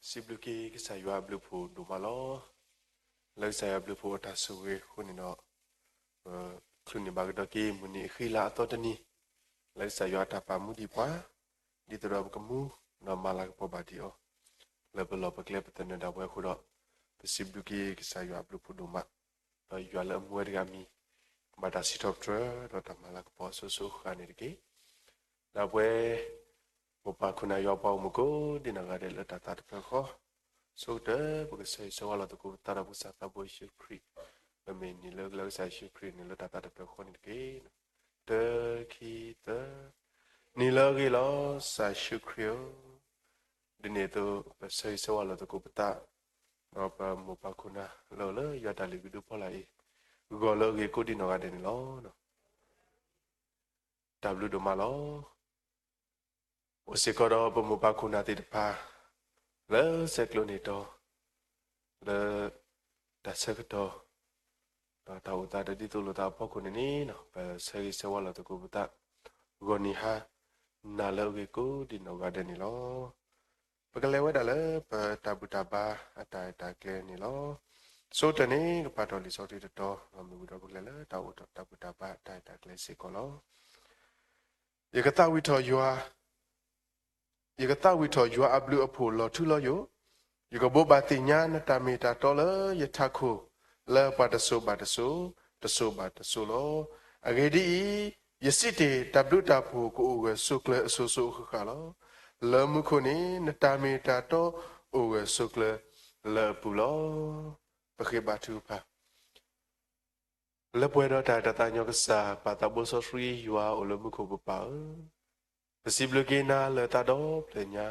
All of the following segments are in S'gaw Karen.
စံးဘျုးက့ၤကစၢ်ယွၤအဘျုးအဖှိၣ်ဒိၣ်မးလီၤ. လၢကစၢ်ယွၤအဘျုးအဖှိၣ်အတၢ်ဆိၣ်ဂ့ၤအဃိန့ၣ်ဒီး, ပချုးန့ၢ်ဘၣ်ကဒီးက့ၤမုၢ်နံၤအဃံလၤအသီတနံၤ, လၢကစၢ်ယွၤအတၢ်ပာ်မူဒံးပှၤ, ဒ်သိးဒီးပကမူ, ဒီးမၤလၤကပီၤဘၣ်ဒံးအီၤ, လၢပလီၢ်ပကျဲပသနၢၣ်ဒၣ်ဝဲအဃိဒီး, ပစံးဘျုးက့ၤကစၢ်ယွၤအဘျုးအဖှိၣ်ဒိၣ်မး, ဒီးယွၤလၢအမူဝဲတဂၤအမံၤ, ကဘၣ်တၢ်စံးထီၣ်ပတြၢၤ ဒီးတၢ်မၤလၤကပီၤအစိၤစိၤအဃၣ်န့ၣ်တက့ၢ်. ဒီးပဝဲ မိၢ်ပၢ်ခိၣ်နၢ်ယွၤပှၤဂီၢ်မုၢ်ကိးဒံးနီၢ်ဂၤဒဲး လၢတၢ်သးတဖျၢၣ်ဃီ, ဆိကတၢၢ် ပကဆၢဂ့ၤဆၢဝါလီၤသကိးပသးဒီးပကစၢ်သးဘိယ့ၣ်ၡူးခရံာ်, ပမ့ၢ်နံၤလၢကစၢ်ယ့ၣ်ၡူးခရံာ်န့ၣ်လၢတၢ်သးတဖျၢၣ်ဃီန့ၣ်တက့ၢ်. တၢ ခံ သၢ, နံၤလၢအဂ့ၤလီၤ ကစၢ်ယ့ၣ်ၡူးခရံာ်ဧၢ, ဒ်န့ၣ်အသိး ပဆၢဂ့ၤဆၢဝါလီၤသကိးပသး, ဒီးပမိၢ်ပၢ်ခိၣ်နၢ်လၢအိၣ်လၢယွၤတၢ်လုၢ်ဟံၣ်ဒူဖိလၢ်အံၤ, ဂီၤလၢအဂ့ၤကိးဒံးနီၢ်ဂၤဒဲးန့ၣ်လီၤ. တၢ်ဘျုးဒိၣ်မးလီၤ. အိၣ်စ့ၢ်ကီးဒီးပမိၢ်ပၢ်ခိၣ်နၢ်သ့ၣ်တဖၣ်, လၢဆဲးကျိးန့ၢ်တီၤ, လၢ တၢ်ဆၢကတီၢ်, ဒီးတၢ်အိၣ်သးဒီးဒ်သိးလိာ်သးအဖီခိၣ်န့ၣ်န့ၣ်, ပဆၢဂ့ၤဆၢဝါလီၤသကိးပသး, ဂီၤနံၤဟါ, နၤလၢအဂ့ၤကိးဒံးနီၢ်ဂၤဒဲးန့ၣ်လီၤ. ပကလဲၤဝဲဒၣ်လၢပတၢ်ဘူၣ်တၢ်ဘါအတၢ်အဲၣ်တၢ်ကျဲန့ၣ်လီၤ. ဆိကတၢၢ်န့ၣ် ကပာ်ထီၣ်လံာ်စီဆှံတတီၤ, ဒီးမ့ၢ်ဝံၤဒီးပကလဲၤလၢတၢ်အိၣ်ဒီးတၢ်ဘူၣ်တၢ်ဘါအတၢ်အဲၣ်တၢ်ကျဲစ့ၢ်ကီးလီၤ. ယကသးဝံၣ်ထီၣ်ယွၤ, ယကသးဝံၣ်ထီၣ်ယွၤအဘျုးအဖှိၣ်လီၤထူလီၤယိာ်, ယကဘိးဘၣ်သ့ၣ်ညါနတၢ်မ့ၢ်တၢ်တီလၢယထးခိၣ်, လၢပှၤတစိၤဘၣ်တစိၤ, တစိၤဘၣ်တစိၤလီၤ. အဂ့ၢ်ဒ်အံၤ, ယစံးတ့ၢ်တၢ်ဘျုးတၢ်ဖှိၣ်ကအိၣ်ဂၢၢ်ဆိးကျၢၤအစိၤစိၤအဃၣ်ဃၣ်လီၤ. လၢမူခိၣ်န့ၣ် နတၢ်မ့ၢ်တၢ်တီအိၣ်ဂၢၢ်ဆိးကျၢၤလၢအပူၤလီၤ. ပဃ့ဘါထုကဖၣ် လၢပှဲၤဒီးတၢ်အဲၣ်တၢ်သးကညီၤကစၢ် ပၢ်သးဘိစီဆှံယွၤအိၣ်လၢမူခိၣ်ပပၢ်ဧၢ, ပစံးဘျုးက့ၤနၤလၢသးဒီဖျၢၣ်ညါ,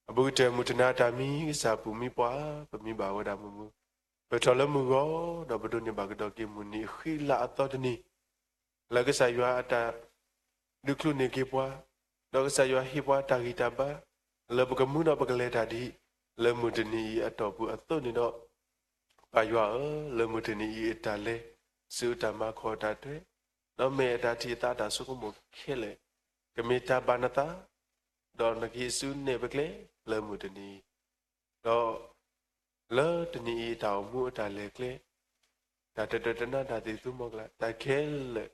အဘူးကတၢၢ်မုၢ်တနၤတၢ်မံကစၢ်ပူၤမံပှၤ, ပမံဘၣ်ဝဲဒၣ်မုာ်မုာ်, ပထီၣ်လၢမုၢ်ဂီၤ, ဒီးပဒိးန့ၢ်ဘၣ်ကဒီးက့ၤမုၢ်နံၤအဃံလၤအသီတနံၤ, လၢကစၢ်ယွၤအတၢ်ဒုးချုးန့ၢ်က့ၤပှၤ, ဒီးကစၢ်ယွၤဟ့ၣ်ပှၤတၢ်ဂံၢ်တၢ်ဘါ, လၢပကမူဒီးပကလဲၤတၢ်ဒ်, လၢမုၢ်တနံၤအံၤအတီၢ်ပူၤအသိးန့ၣ်ဒီး, ပၢ်ယွၤဧၢ, လၢမုၢ်တနံၤအံၤအတၢ်လဲၤ, စုအတၢ်မၤခီၣ်အတၢ်ထွဲ, ဒီးမဲာ်အတၢ်ထံၣ်အသးအတၢ်ဆိကမိၣ်ခဲလၢာ်, ကမ့ၢ်တၢ်ဘၣ်နသး, ဒီးနကဟ့ၣ်စုနဲၣ်ပကျဲလၢမုၢ်တနံၤအံၤ, ဒီး လၢတနံၤအံၤတၢ်အိၣ်မူအတၢ်လဲၤကျဲ, တၢ်တဒၢတနါတၢ်သံၣ်သူမီၤကလၤ တၢ်ခဲလၢာ်,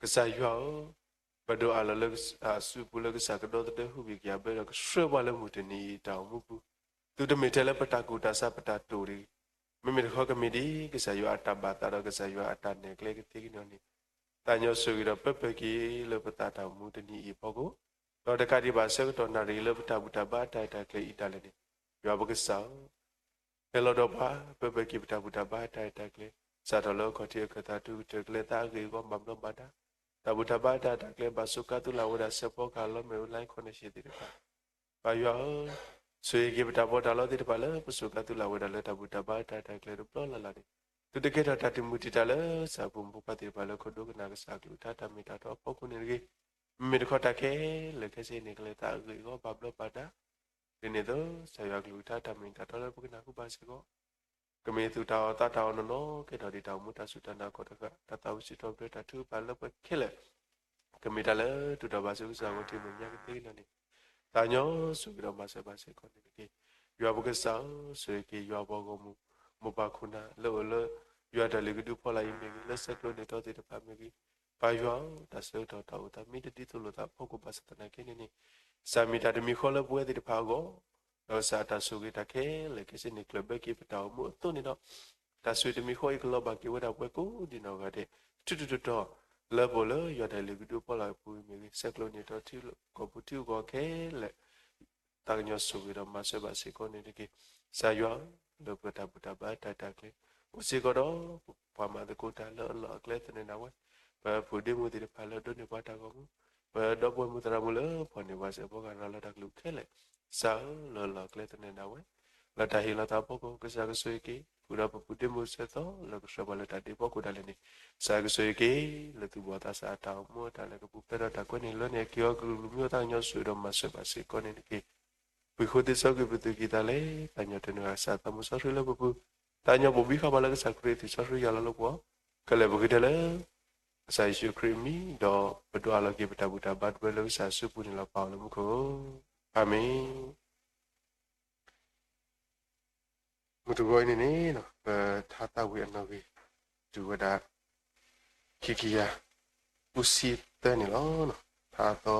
ကစၢ်ယွၤဧၢ, ပဒိးအးလီၤလၢအစုပူၤလၢကစၢ်ကဒီသဒၢဟူးဂဲၤက့ၤအဘဲဒီးကဆှၢပှၤလၢမုၢ်တနံၤအံၤတၢ်အိၣ်မူပူၤ, သုတမ့ၢ်ထဲလၢပတၢ်ကူၣ်တၢ်ဆးပတၢ်တိာ်တဂ့ၤ, မ့မ့ၢ်တခီကမ့ၢ်ဒ် ကစၢ်ယွၤအတၢ်ဘၣ်သးဒီးကစၢ်ယွၤအတၢ်နဲၣ်ကျဲကသ့ကညီၤန့ၣ်, သးကညီၤဆိၣ်ဂ့ၤဒီးပၢပၢၢ်က့ၤလၢပသးတၢ်အိၣ်မူတနံၤအံၤအဖီခိၣ်, ဒီးတကးဒံးဘၣ်ဆၢကတီၢ်နၣ်ရံၣ်လၢပတၢ်ဘူၣ်တၢ်ဘါတၢ်အဲၣ်တၢ်ကျဲအံၤဒၣ်လဲာ်န့ၣ်, ယွၤပကစၢ်ဧၢ, ဟဲလီၤဒီးပှၤ ပၢပၢၢ်က့ၤပတၢ်ဘူၣ်တၢ်ဘါတၢ်အဲၣ်တၢ်ကျဲ, စးထီၣ်လၢအခီၣ်ထံးအခၢၣ်သးတုၤကတၢၢ်ကလဲၤသးအဂ့ၢ်အဂီၢ်ဘၣ်ဘျီးဘၣ်ဒါ, တၢ်ဘူၣ်တၢ်ဘါတၢ်အဲၣ်တၢ်ကျဲဘၣ်စူးကါသုးလၢ်ဝဲဒၣ်စဲးဖီကဟၣ်လီၤမဲာ်ဝဲ line connection သ့ၣ်တဖၣ်, ပၢ်ယွၤဧၢ, ဆိၣ်ဂ့ၤက့ၤပတၢ်ပီးတၢ်လီသ့ၣ်တဖၣ်လၢပစူးကါသုးလၢ်ဝဲဒၣ်လၢတၢ်ဘူၣ်တၢ်ဘါတၢ်အဲၣ်တၢ်ကျဲတဘျီလၢ်လၢ်န့ၣ်, သုတကဲထီၣ်တၢ်တမုာ်တံာ်တာ်လၢကစၢ်အပူၤမူပှၤသ့ၣ်တဖၣ်လၢခိၣ်ဒိကနၣ်ကစၢ်အကလုၢ်ကထါတၢ်မ့ၢ်တၢ်တီအဖီခိၣ်န့ၣ်တဂ့ၤ, မ့မ့ၢ်တခီတၢ်ခဲလၢာ်ခဲဆ့န့ၣ် ကလဲၤသးအဂ့ၢ်အဂီၢ်ဘၣ်ဘျီးဘၣ်ဒါ, ဒ်န့ၣ်အသိး ကစၢ်ယွၤကလုၢ်ကထါတၢ်မ့ၢ်တၢ်တီလၢပကနၢ်ဟူဘၣ်စ့ၢ်ကီး ကမ့ၢ်သူၣ်တၢ်အီၣ်သးတၢ်အီၣ်နီၢ်နီၢ် ကဲထီၣ်ဒ်တၢ်အိၣ်မူတၢ်စူၢ်တၢ်နာ်ခီၣ်တဃာ် တၢ်သးဝံၣ်စံးထီၣ်ပတြၢၤတၢ်ထုကဖၣ်လၢပှၤခဲလၢာ်, ကမ့ၢ်တၢ်လၢတူၢ်ထီၣ်ဘၣ်ဆူကစၢ်ဂီၢ်ထံးမဲာ်ညါကသ့ကညီၤန့ၣ်, သးကညီၤဆိၣ်ဂ့ၤဒီးမၤစၢၤဘၣ်စ့ၢ်ကီးန့ၣ်တက့ၢ်. ယွၤပကစၢ်ဧၢ, ဆိၣ်ဂ့ၤက့ၤယွၤပှၤဂီၢ်မုၢ် မိၢ်ပၢ်ခိၣ်နၢ်လၢအိၣ်လၢ ယွၤတၢ်လုၢ်ဟံၣ်ဒူဖိလၢ်အံၤမ့ၢ်ဂ့ၤ, လၢဆဲးကျိးန့ၢ်တီသ့ၣ်တဖၣ်မ့ၢ်ဂ့ၤ, ပၢ်ယွၤဧၢ, တၢ်ဆၢကတီၢ်တၢ်အိၣ်သးမ့ၢ်တဒ်သိးလိာ်သးအဖီခိၣ်ဘၣ်ဆၣ်သနာ်က့န့ၣ်န့ၣ်, ကစၢ်မ့ၢ်တၢ်တမံၤဃီလၢပဝဲသ့ၣ်တဖၣ်အဂီၢ်, ဒီးကစၢ်အတၢ်ဆိၣ်ဂ့ၤတၢ်ခဲလၢာ်ခဲဆ့န့ၣ် ကျၢၢ်ဘၢက့ၤပတၢ်အိၣ်မူအသိးန့ၣ်ဒီး, တၢ်ဆိၣ်ဂ့ၤတမံၤဃီအံၤကလီၤဘၣ်က့ၤဝဲဒၣ်ပှၤကိးဒံးနီၢ်ဂၤဒဲး, ထူးထူးတီၤတီၤ, လၢပအိၣ်လၢယွၤတၢ်လုၢ်ဟံၣ်ဒူဖိလၢ်အပူၤမ့ၢ်ဂ့ၤ, ဆဲးကျိးန့ၢ်တီထံကီၢ်ပူၤထံဂီၢ်ခဲလၢာ် သးကညီၤဆိၣ်ဂ့ၤဒီးမၤစၢၤဘၣ်စ့ၢ်ကီးန့ၣ်တက့ၢ်. ကစၢ်ယွၤဧၢ, လၢပတၢ်ဘူၣ်တၢ်ဘါတၢ်တၢ်ကျဲ, အိၣ်စ့ၢ်ကီးဒီး ပှၤမၤသကိးတၢ်လၢအလီၢ်အကျဲသနၢၣ်ဒၣ်ဝဲ, ပပုၢ်ဒ့မုၣ်သ့ၣ်တဖၣ်လၢဒိးန့ၢ်ပှၤတၢ်ဂီၤမူ, ပဒီပုၢ်ဝဲၢ်မုၣ်သရၣ်မုၣ်လၢဖီၣ်န့ၢ်ပှၤစဲးဖီကဟၣ်ရၤလီၤတၢ်ကလုၢ်ခဲလၢာ်, ကစၢ်ဧၢ, လၢအလီၢ်အကျဲသနၢၣ်ဒၣ်ဝဲ လၢတၢ်ဟ့ၣ်လီၤသးအဖီခိၣ်, ကစၢ်ကဆိၣ်ဂ့ၤက့ၤ ဃုာ်ဒီးပပုၢ်ဒ့မုၣ်စဲးသီလၢကဆှၢပှၤလၢတၢ်ဒ့အဖီခိၣ်ဒၣ်လဲာ်န့ၣ်, ကစၢ်ကဆိၣ်ဂ့ၤက့ၤလၢသူၣ်ဘီၣ်သးစၢ်အတၢ်အိၣ်မူအတၢ်လဲၤကပူၤဖျဲးဒီးတၢ်ကွဲန့ၣ်လၢန့ၣ် က့ၤအီၤကလုာ်ကလုာ်မံၤအီၤသးကညီၤဆိၣ်ဂ့ၤဒီးမၤစၢၤဘၣ်စ့ၢ်ကီးန့ၣ်တက့ၢ်. ပှၤဃိသ့စီကွံာ်ပသူၣ်ကံၢ်သးလဲ, သးကညီၤတနုၤအကစၢ်သးမူစီဆှံလၢပပူၤ, သးကညီၤပိာ်မံဃာ်ဘၣ်လၢကစၢ်ခရံာ်သူၣ်စီဆှံယွၤလီၤလၢပဂီၢ်, ခဲလၢာ်ပဃ့ထဲလၢ ကစၢ်ယ့ၣ်ၡူးခရံာ်အမံၤ, ဒီးပဒွးအလီၤက့ၤပတၢ်ဘူၣ်တၢ်ဘါတဖၣ်လၢကစၢ်အစုပူၤန့ၣ်လီၤ. ပၢ်အိၣ်လၢမူခိၣ်ဧၢ, အၤမ့ၣ်. မုၢ်တဂီၤအံၤန့ၣ်န့ၣ် ပထါသးဝံၣ်အနီၣ်ဂံၢ် တုၤဝဲဒၣ် ခံကယၤဃုဆံသၢန့ၣ်လီၤ. ထါသီ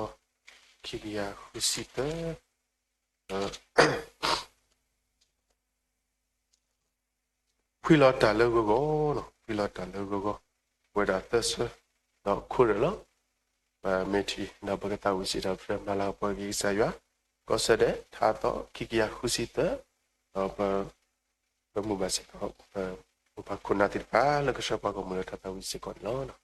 ခံကယၤဃုဆံသၢ ဖှံလီၤတၢ်လၢဂီၤဂီၤ, ဖှံလီၤတၢ်လၢဂီၤဂီၤ, ပဝဲဒၣ်သၢဆၢ ဒီးခိၣ်ရၢၣ်လီၤ. ပမ့ၢ်ထံၣ်ဒီးပကသးဝံၣ်စံးထီၣ်ပတြၢၤမၤလၤကပီၤက့ၤကစၢ်ယွၤ, ကီၢ်စဲၣ်ဒဲး ထါသီ ခံကယၤဃုဆံသၢ, ဒီးပ ပမုာ်ဘၣ်စ့ၢ်ကီး ပမိၢ်ပၢ်ခိၣ်နၢ်သ့ၣ်တဖၣ် လၢကဆှၢပှၤဂီၢ်မုၢ်လၢထါသးဝံၣ်စ့ၢ်ကီးန့ၣ်လီၤ.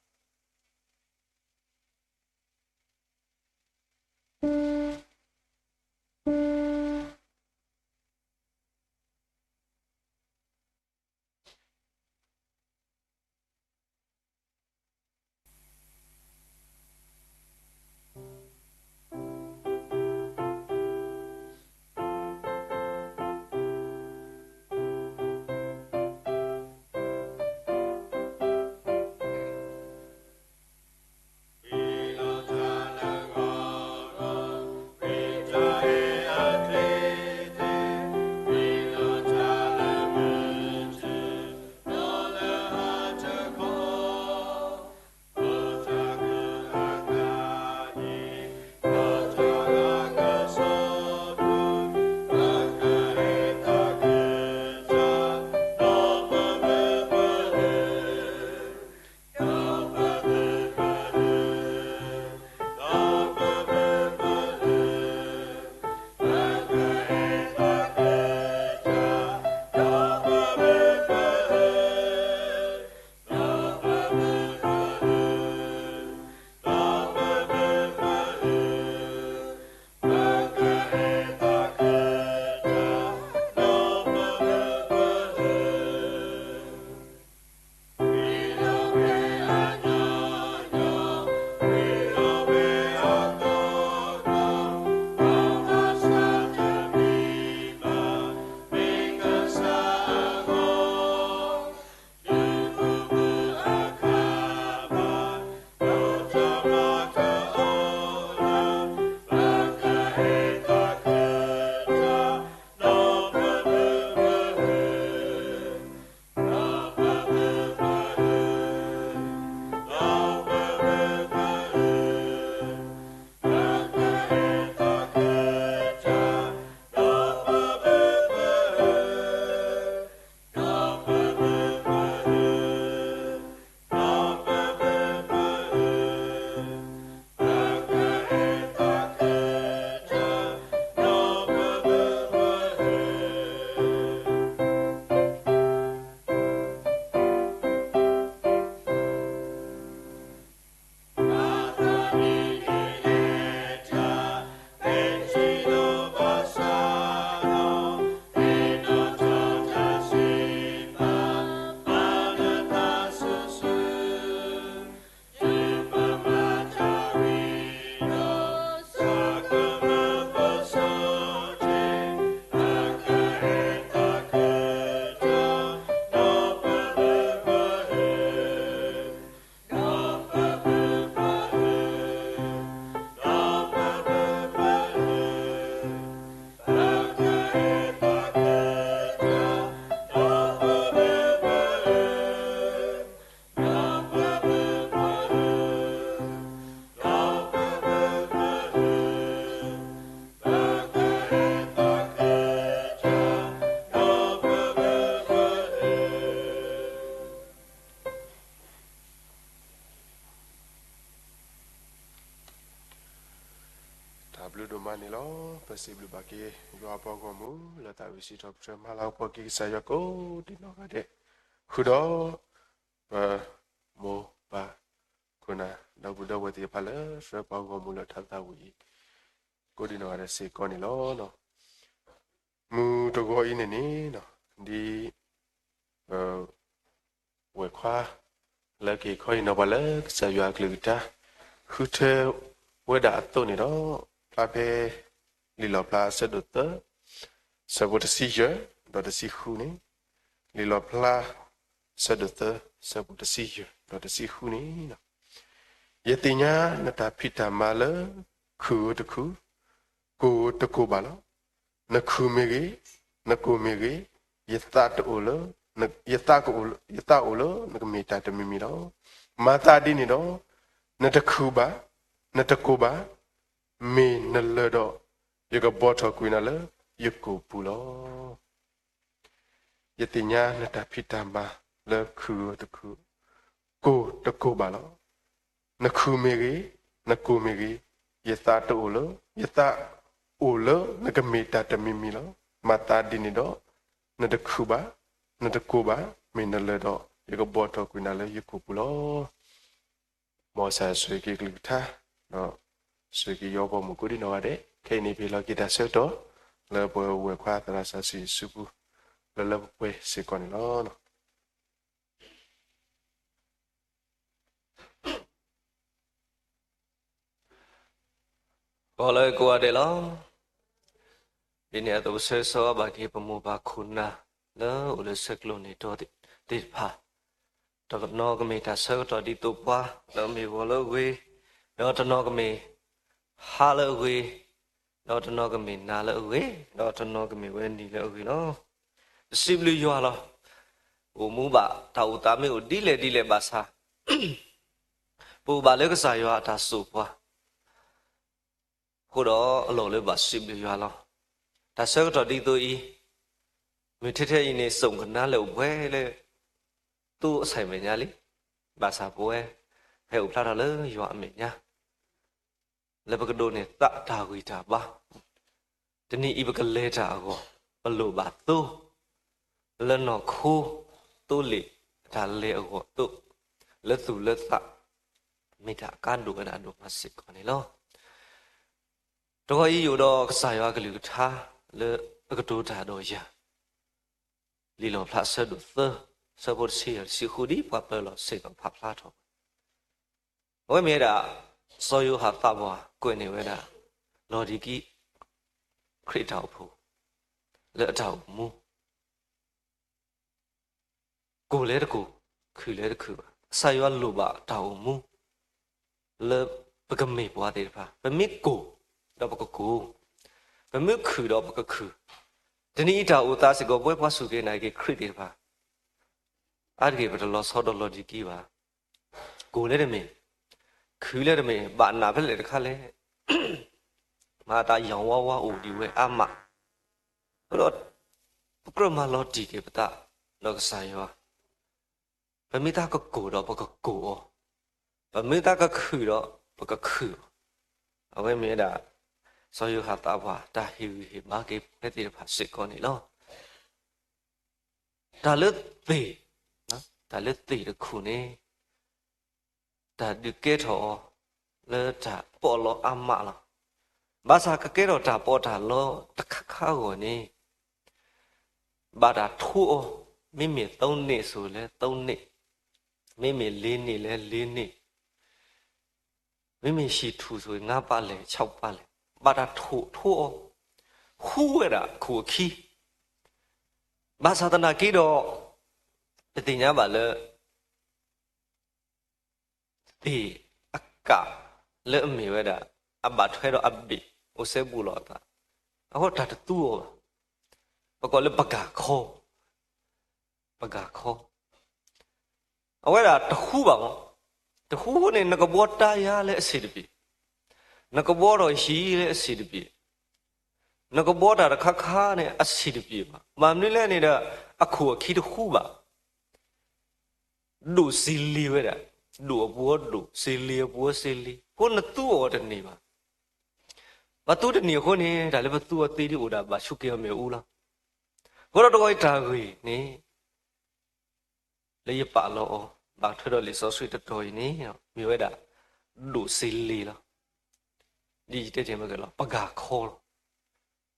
တၢ်ဘျုးဒိၣ်မးန့ၣ်လီၤ. ပစံးဘျုးဘၣ်က့ၤ ယွၤအပှၤဂီၢ်မုၢ် လၢသးဝံၣ်စံးထီၣ်ပတြၢၤမၤလၤကပီၤက့ၤကစၢ်ယွၤကိးဒံနီၢ်ဂၤဒဲး, ဃုာ်ဒီး ပမိၢ်ပၢ်ခိၣ်နၢ် ဒီပုၢ်ဒီဝဲၢ်သ့ၣ်တဖၣ်လၢ ဆှၢပှၤဂီၢ်မုၢ်လၢထါသးဝံၣ်အံၤ ကိးဒံနီၢ်ဂၤဒဲးစ့ၢ်ကီးန့ၣ်လီၤ. မုၢ်တဂီၤအံၤန့ၣ်န့ၣ် ဒ် ပ ဝဲၢ်ခွါ လၢက့ၤခီအံၤနီၤ ပှၤလၢကစၢ်ယွၤအကလုၢ်ကထါ ဃုထၢဝဲဒၣ်အသိးန့ၣ်ဒီး ဖျါဖဲ လံာ်လီၣ်ဖျါအဆၢဒိၣ်သၢ ဆၢဖိတဆံယဲၢ် ဒီးတဆံဃုန့ၣ်, လံာ်လီၣ်ဖျါ အဆၢဒိၣ်သၢ ဆၢဖိတဆံယဲၢ် ဒီးတဆံဃုန့ၣ်, ယသ့ၣ်ညါနတၢ်ဖံးတၢ်မၤလၢ ခုၣ်ဧိၤတခုၣ်, ကိၢ်ဧိၤတကိၢ်ဘၣ်လီၤ. နခုၣ်မ့ၢ်ဂ့ၤ, နကိၢ်မ့ၢ်ဂ့ၤ, ယသးတအိၣ်လၢ ယသးကအိၣ်လၢ ယသးအိၣ်လၢနကမ့ၢ်တၢ်တမံၤမံၤလီၤ. မၤသးဒ်န့ၣ်ဒီး နတခုၣ်ဘၣ်, နတကိၢ်ဘၣ်, မ့ၢ်နလၢာ်ဒီး ယကဘီထီၣ်ကွံာ်နၤလၢယကိာ်ပူၤလီၤ. ယသ့ၣ်ညါနတၢ်ဖံးတၢ်မၤလၢခုၣ်တခုၣ်, ကိၢ်တကိၢ်ဘၣ်လီၤ. နခုၣ်မ့ၢ်ဂ့ၤ, နကိၢ်မ့ၢ်ဂ့ၤ, ယသးတအိၣ်လၢ, ယသးအိၣ်လၢနကမ့ၢ်တၢ်တမံၤမံၤလီၤ. မၤသးဒ်န့ၣ်ဒီး နတခုၣ်ဘၣ်, နတကိၢ်ဘၣ်, မ့ၢ်နလၢာ်ဒီး ယကဘီထီၣ်ကွံာ်နၤလၢယကိာ်ပူၤလီၤ. မ်ကစၢ်ယွၤဆိၣ်ဂ့ၤက့ၤကလုၢ်ကထါ, ဒီးဆိၣ်ဂ့ၤက့ၤယွၤပှၤမုၣ်ကိးဒံနီၢ်ဂၤဒဲး, ခဲအံၤန့ၣ် ပဟ့ၣ်လီၤက့ၤတၢ်ဆၢကတီၢ် လၢပဝဲၢ်ခွါသရၣ်စီဆှံအစုပူၤ လၢလၢပှဲၤပှဲၤစ့ၢ်ကီးန့ၣ်လီၤ. ဂီၤလၢကိးဂၤဒဲးလီၤ. ဒ်န့ၣ်အသိး ပဆၢဂ့ၤဆၢဝါဘၣ်က့ၤပမိၢ်ပၢ်ခိၣ်နၢ် လၢအိၣ်လၢဆဲးကျိးန့ၣ်ဒီးသ့ၣ်တဖၣ်, ဒီးတနီၤကမ့ၢ်တၢ်ဆၢကတီၢ်ဒ်သိးပှၤ လၢအမ့ၢ်ဂီၤလၢအဂ့ၤ, ဒီးတနီၤကမ့ၢ် ဟါလၢအဂ့ၤ, ဒီးတနီၤကမ့ၢ်နၤလၢအဂ့ၤ, ဒီးတနီၤကမ့ၢ်ဝဲနံၤလၢအဂ့ၤလီၤ. ပစံးဘျုးယွၤလီၤ. အိၣ်မူဘၣ်တၢ်အိၣ်သးမ့ၢ်အိၣ်ဒ်လဲၣ်ဒ်လဲၣ်ဘၣ်ဆၣ်, ပအိၣ်ဘၣ်လၢကစၢ်ယွၤအတၢ်စိာ်ပှၤ အဃိဒီးအလီၢ်လၢဘၣ်စံးဘျုးယွၤလီၤ. တၢ်ဆၢကတီၢ်ဒ်သိးအံၤ, မုၢ်ထဲထဲအံၤန့ၣ် စိာ်ကနါလဲၤအိၣ်ပှဲၤလၢ သိအဆဲးမဲာ်ညါလံ. ဘၣ်ဆၣ်ပဝဲ ဟဲအိၣ်ဖျါထီၣ်လၢယွၤအမဲာ်ညါ လၢပကဒိးန့ၢ်သးတၢ်ဂံၢ်တၢ်ဘါ, တနံၤအံၤပကလဲၤတၢ်အဂီၢ် ပလိၣ်ဘၣ်သိ လၢနီၢ်ခိ သိလ့ၣ်အတၢ်လဲၤအဂီၢ်အသိး, လၢသူၣ်လၢသး မ့ၢ်တၢ်အကါဒိၣ်ဝဲဒၣ်အဒိၣ်မးစ့ၢ်ကီးန့ၣ်လီၤ. တဂီၤအံၤယအိၣ်ဒီးကစၢ်ယွၤကလုၢ်ကထါ လၢအကတိၤတၢ်ဒီးယၤ လံာ်လီၣ်ဖျါအဆၢဒိၣ်သၢ, ဆၢဖိတဆံယဲၢ် တဆံဃု ဒ်ပှၤပၢၤလီၢ်စ့ၢ်ကီးဖးဖျါထီၣ် အဝဲမ့ၢ်ဝဲဒၣ် စီၤယိၤဟၣ်သးပှၢ်ကွဲးန့ၢ်ဝဲဒၣ် လီၤဒံၤကံ ခရံာ်အတၢ်အိၣ်ဖှိၣ် လၢအတၢ်အိၣ်မူ ကိၢ်လၢတကိၢ်, ခုၣ်လၢတခုၣ်ဘၣ်. ကစၢ်ယွၤလိၣ်ဘၣ်တၢ်အိၣ်မူ လၢပကမ့ၢ်ပှၤသ့ၣ်တဖၣ်, ပမ့ၢ်ကိၢ်ဒီးပကကိၢ်, ပမ့ၢ်ခုၣ်ဒီးပကခုၣ်. တနံၤအံၤတၢ်အိၣ်သးစ့ၢ်ကီး ပဝဲပှၤစူၢ်က့ၤနာ်က့ၤခရံာ်သ့ၣ်တဖၣ် အါတက့ၢ်ပတလီၤဆီဒီးလီၤဒံၤကံဘၣ်. ကိၢ်လၢတမ့ၢ်, ခုၣ်လၢတမ့ၢ်, ဘၣ်နးဖဲလဲၣ်တခါလဲၣ်, မၤအသးယၢ်ဝါဝါအိၣ်ဒံးဝဲအါမး, အဃိဒီး ပကြၢးမၤလီၤတံၢ်က့ၤပသးဒီးကစၢ်ယွၤ, ပမ့ၢ်သးကကိၢ်ဒီးပကကိၢ်အီၤ, ပမ့ၢ်သးကခုၣ်ဒီးပကခုၣ်အီၤ. အဝဲမ့ၢ်ဝဲဒၣ် စီၤယိၤဟၣ်သးပှၢ် တၢ်ဟ့ၣ်ဂံၢ်ဟ့ၣ်ဘါက့ၤပဝဲသ့ၣ်တဖၣ်စ့ၢ်ကီးန့ၣ်လီၤ. တၢ်လၢသ့ၣ်, တၢ်လၢသ့ၣ်တခူၣ်န့ၣ် တၢ်ဒုးကဲထီၣ်အီၤ လၢတၢ်ပီးလီအါမးလီၤ. ဘၣ်ဆၣ်ကကဲထီၣ်တၢ်ပီးတၢ်လီတခါခါအဂီၢ်န့ၣ် ဘၣ်တၢ်ထိအီၤ, မ့မ့ၢ်သုံးနှစ်ဆိုလဲသုံးနှစ်, မ့မ့ၢ်လေးနှစ်လဲလေးနှစ်, မ့မ့ၢ်ဆံၣ်ထူၣ်ဆို ငါးပတ်လည် ခြောက်ပတ်လည်, ဘၣ်တၢ်ထိၣ်ထိအီၤ, ဟူဝဲဒၣ်အခိၣ်အခံ. ဘၣ်ဆၣ်သနာ်က့ဒီး ပသ့ၣ်ညါဘၣ်လၢ သ့ၣ်အကးလၢအမ့ၢ်ဝဲဒၣ် အဘၣ်ထွဲဒီးအဘ့ၣ်အိၣ်စဲဘူးလိာ်အသး, အဃိတၢ်တသူအီၤဘၣ်. ပကိးလၢပဂၢ်ခီ, ပဂၢ်ခီ, အဝဲဒၣ်တဟူဘၣ်မး, တဟူန့ၣ် နကဘှီတၢ်ယါလၢအဆံးတပ့ၤ, နကဘှီထီၣ်ဟံၣ်လၢအဆံးတပ့ၤ, နကဘှီတၢ်တခါခါန့ၣ် အဆံးတပ့ၤဘၣ်. မ့ၢ်မနုၤလဲၣ်န့ၣ်ဒီး အခိၣ်အခံတဟူဘၣ်. ဒိၣ်စ့လ့ဝဲဒၣ်, ဒိၣ်အပူၤအီၤဒိၣ်, စ့လ့အပူၤအီၤစ့လ့, အဃိနသူအီၤတန့ၢ်ဘၣ်. ပသူတန့ၢ်အဃိန့ၣ် တၢ်လၢပသူအီၤသ့ဒ်အိၣ်ဒၣ်ဘၣ်ဆူက့ၤအီၤမ့ၣ်အူလီၤ. အဃိဒီးတဂီၤအံၤတၢ်ဂ့ၢ်န့ၣ် လၢယပာ်လီၤအီၤ ဘၣ်ထွဲဒီးလံာ်စီဆှံတတီၤအံၤန့ၣ် မ့ၢ်ဝဲဒၣ် ဒိၣ်စ့လ့လီၤ. ဒ်ယတဲတ့ၢ်မ့ၢ်က့ၤလီၤ ပဂၢ်ခီလီၤ.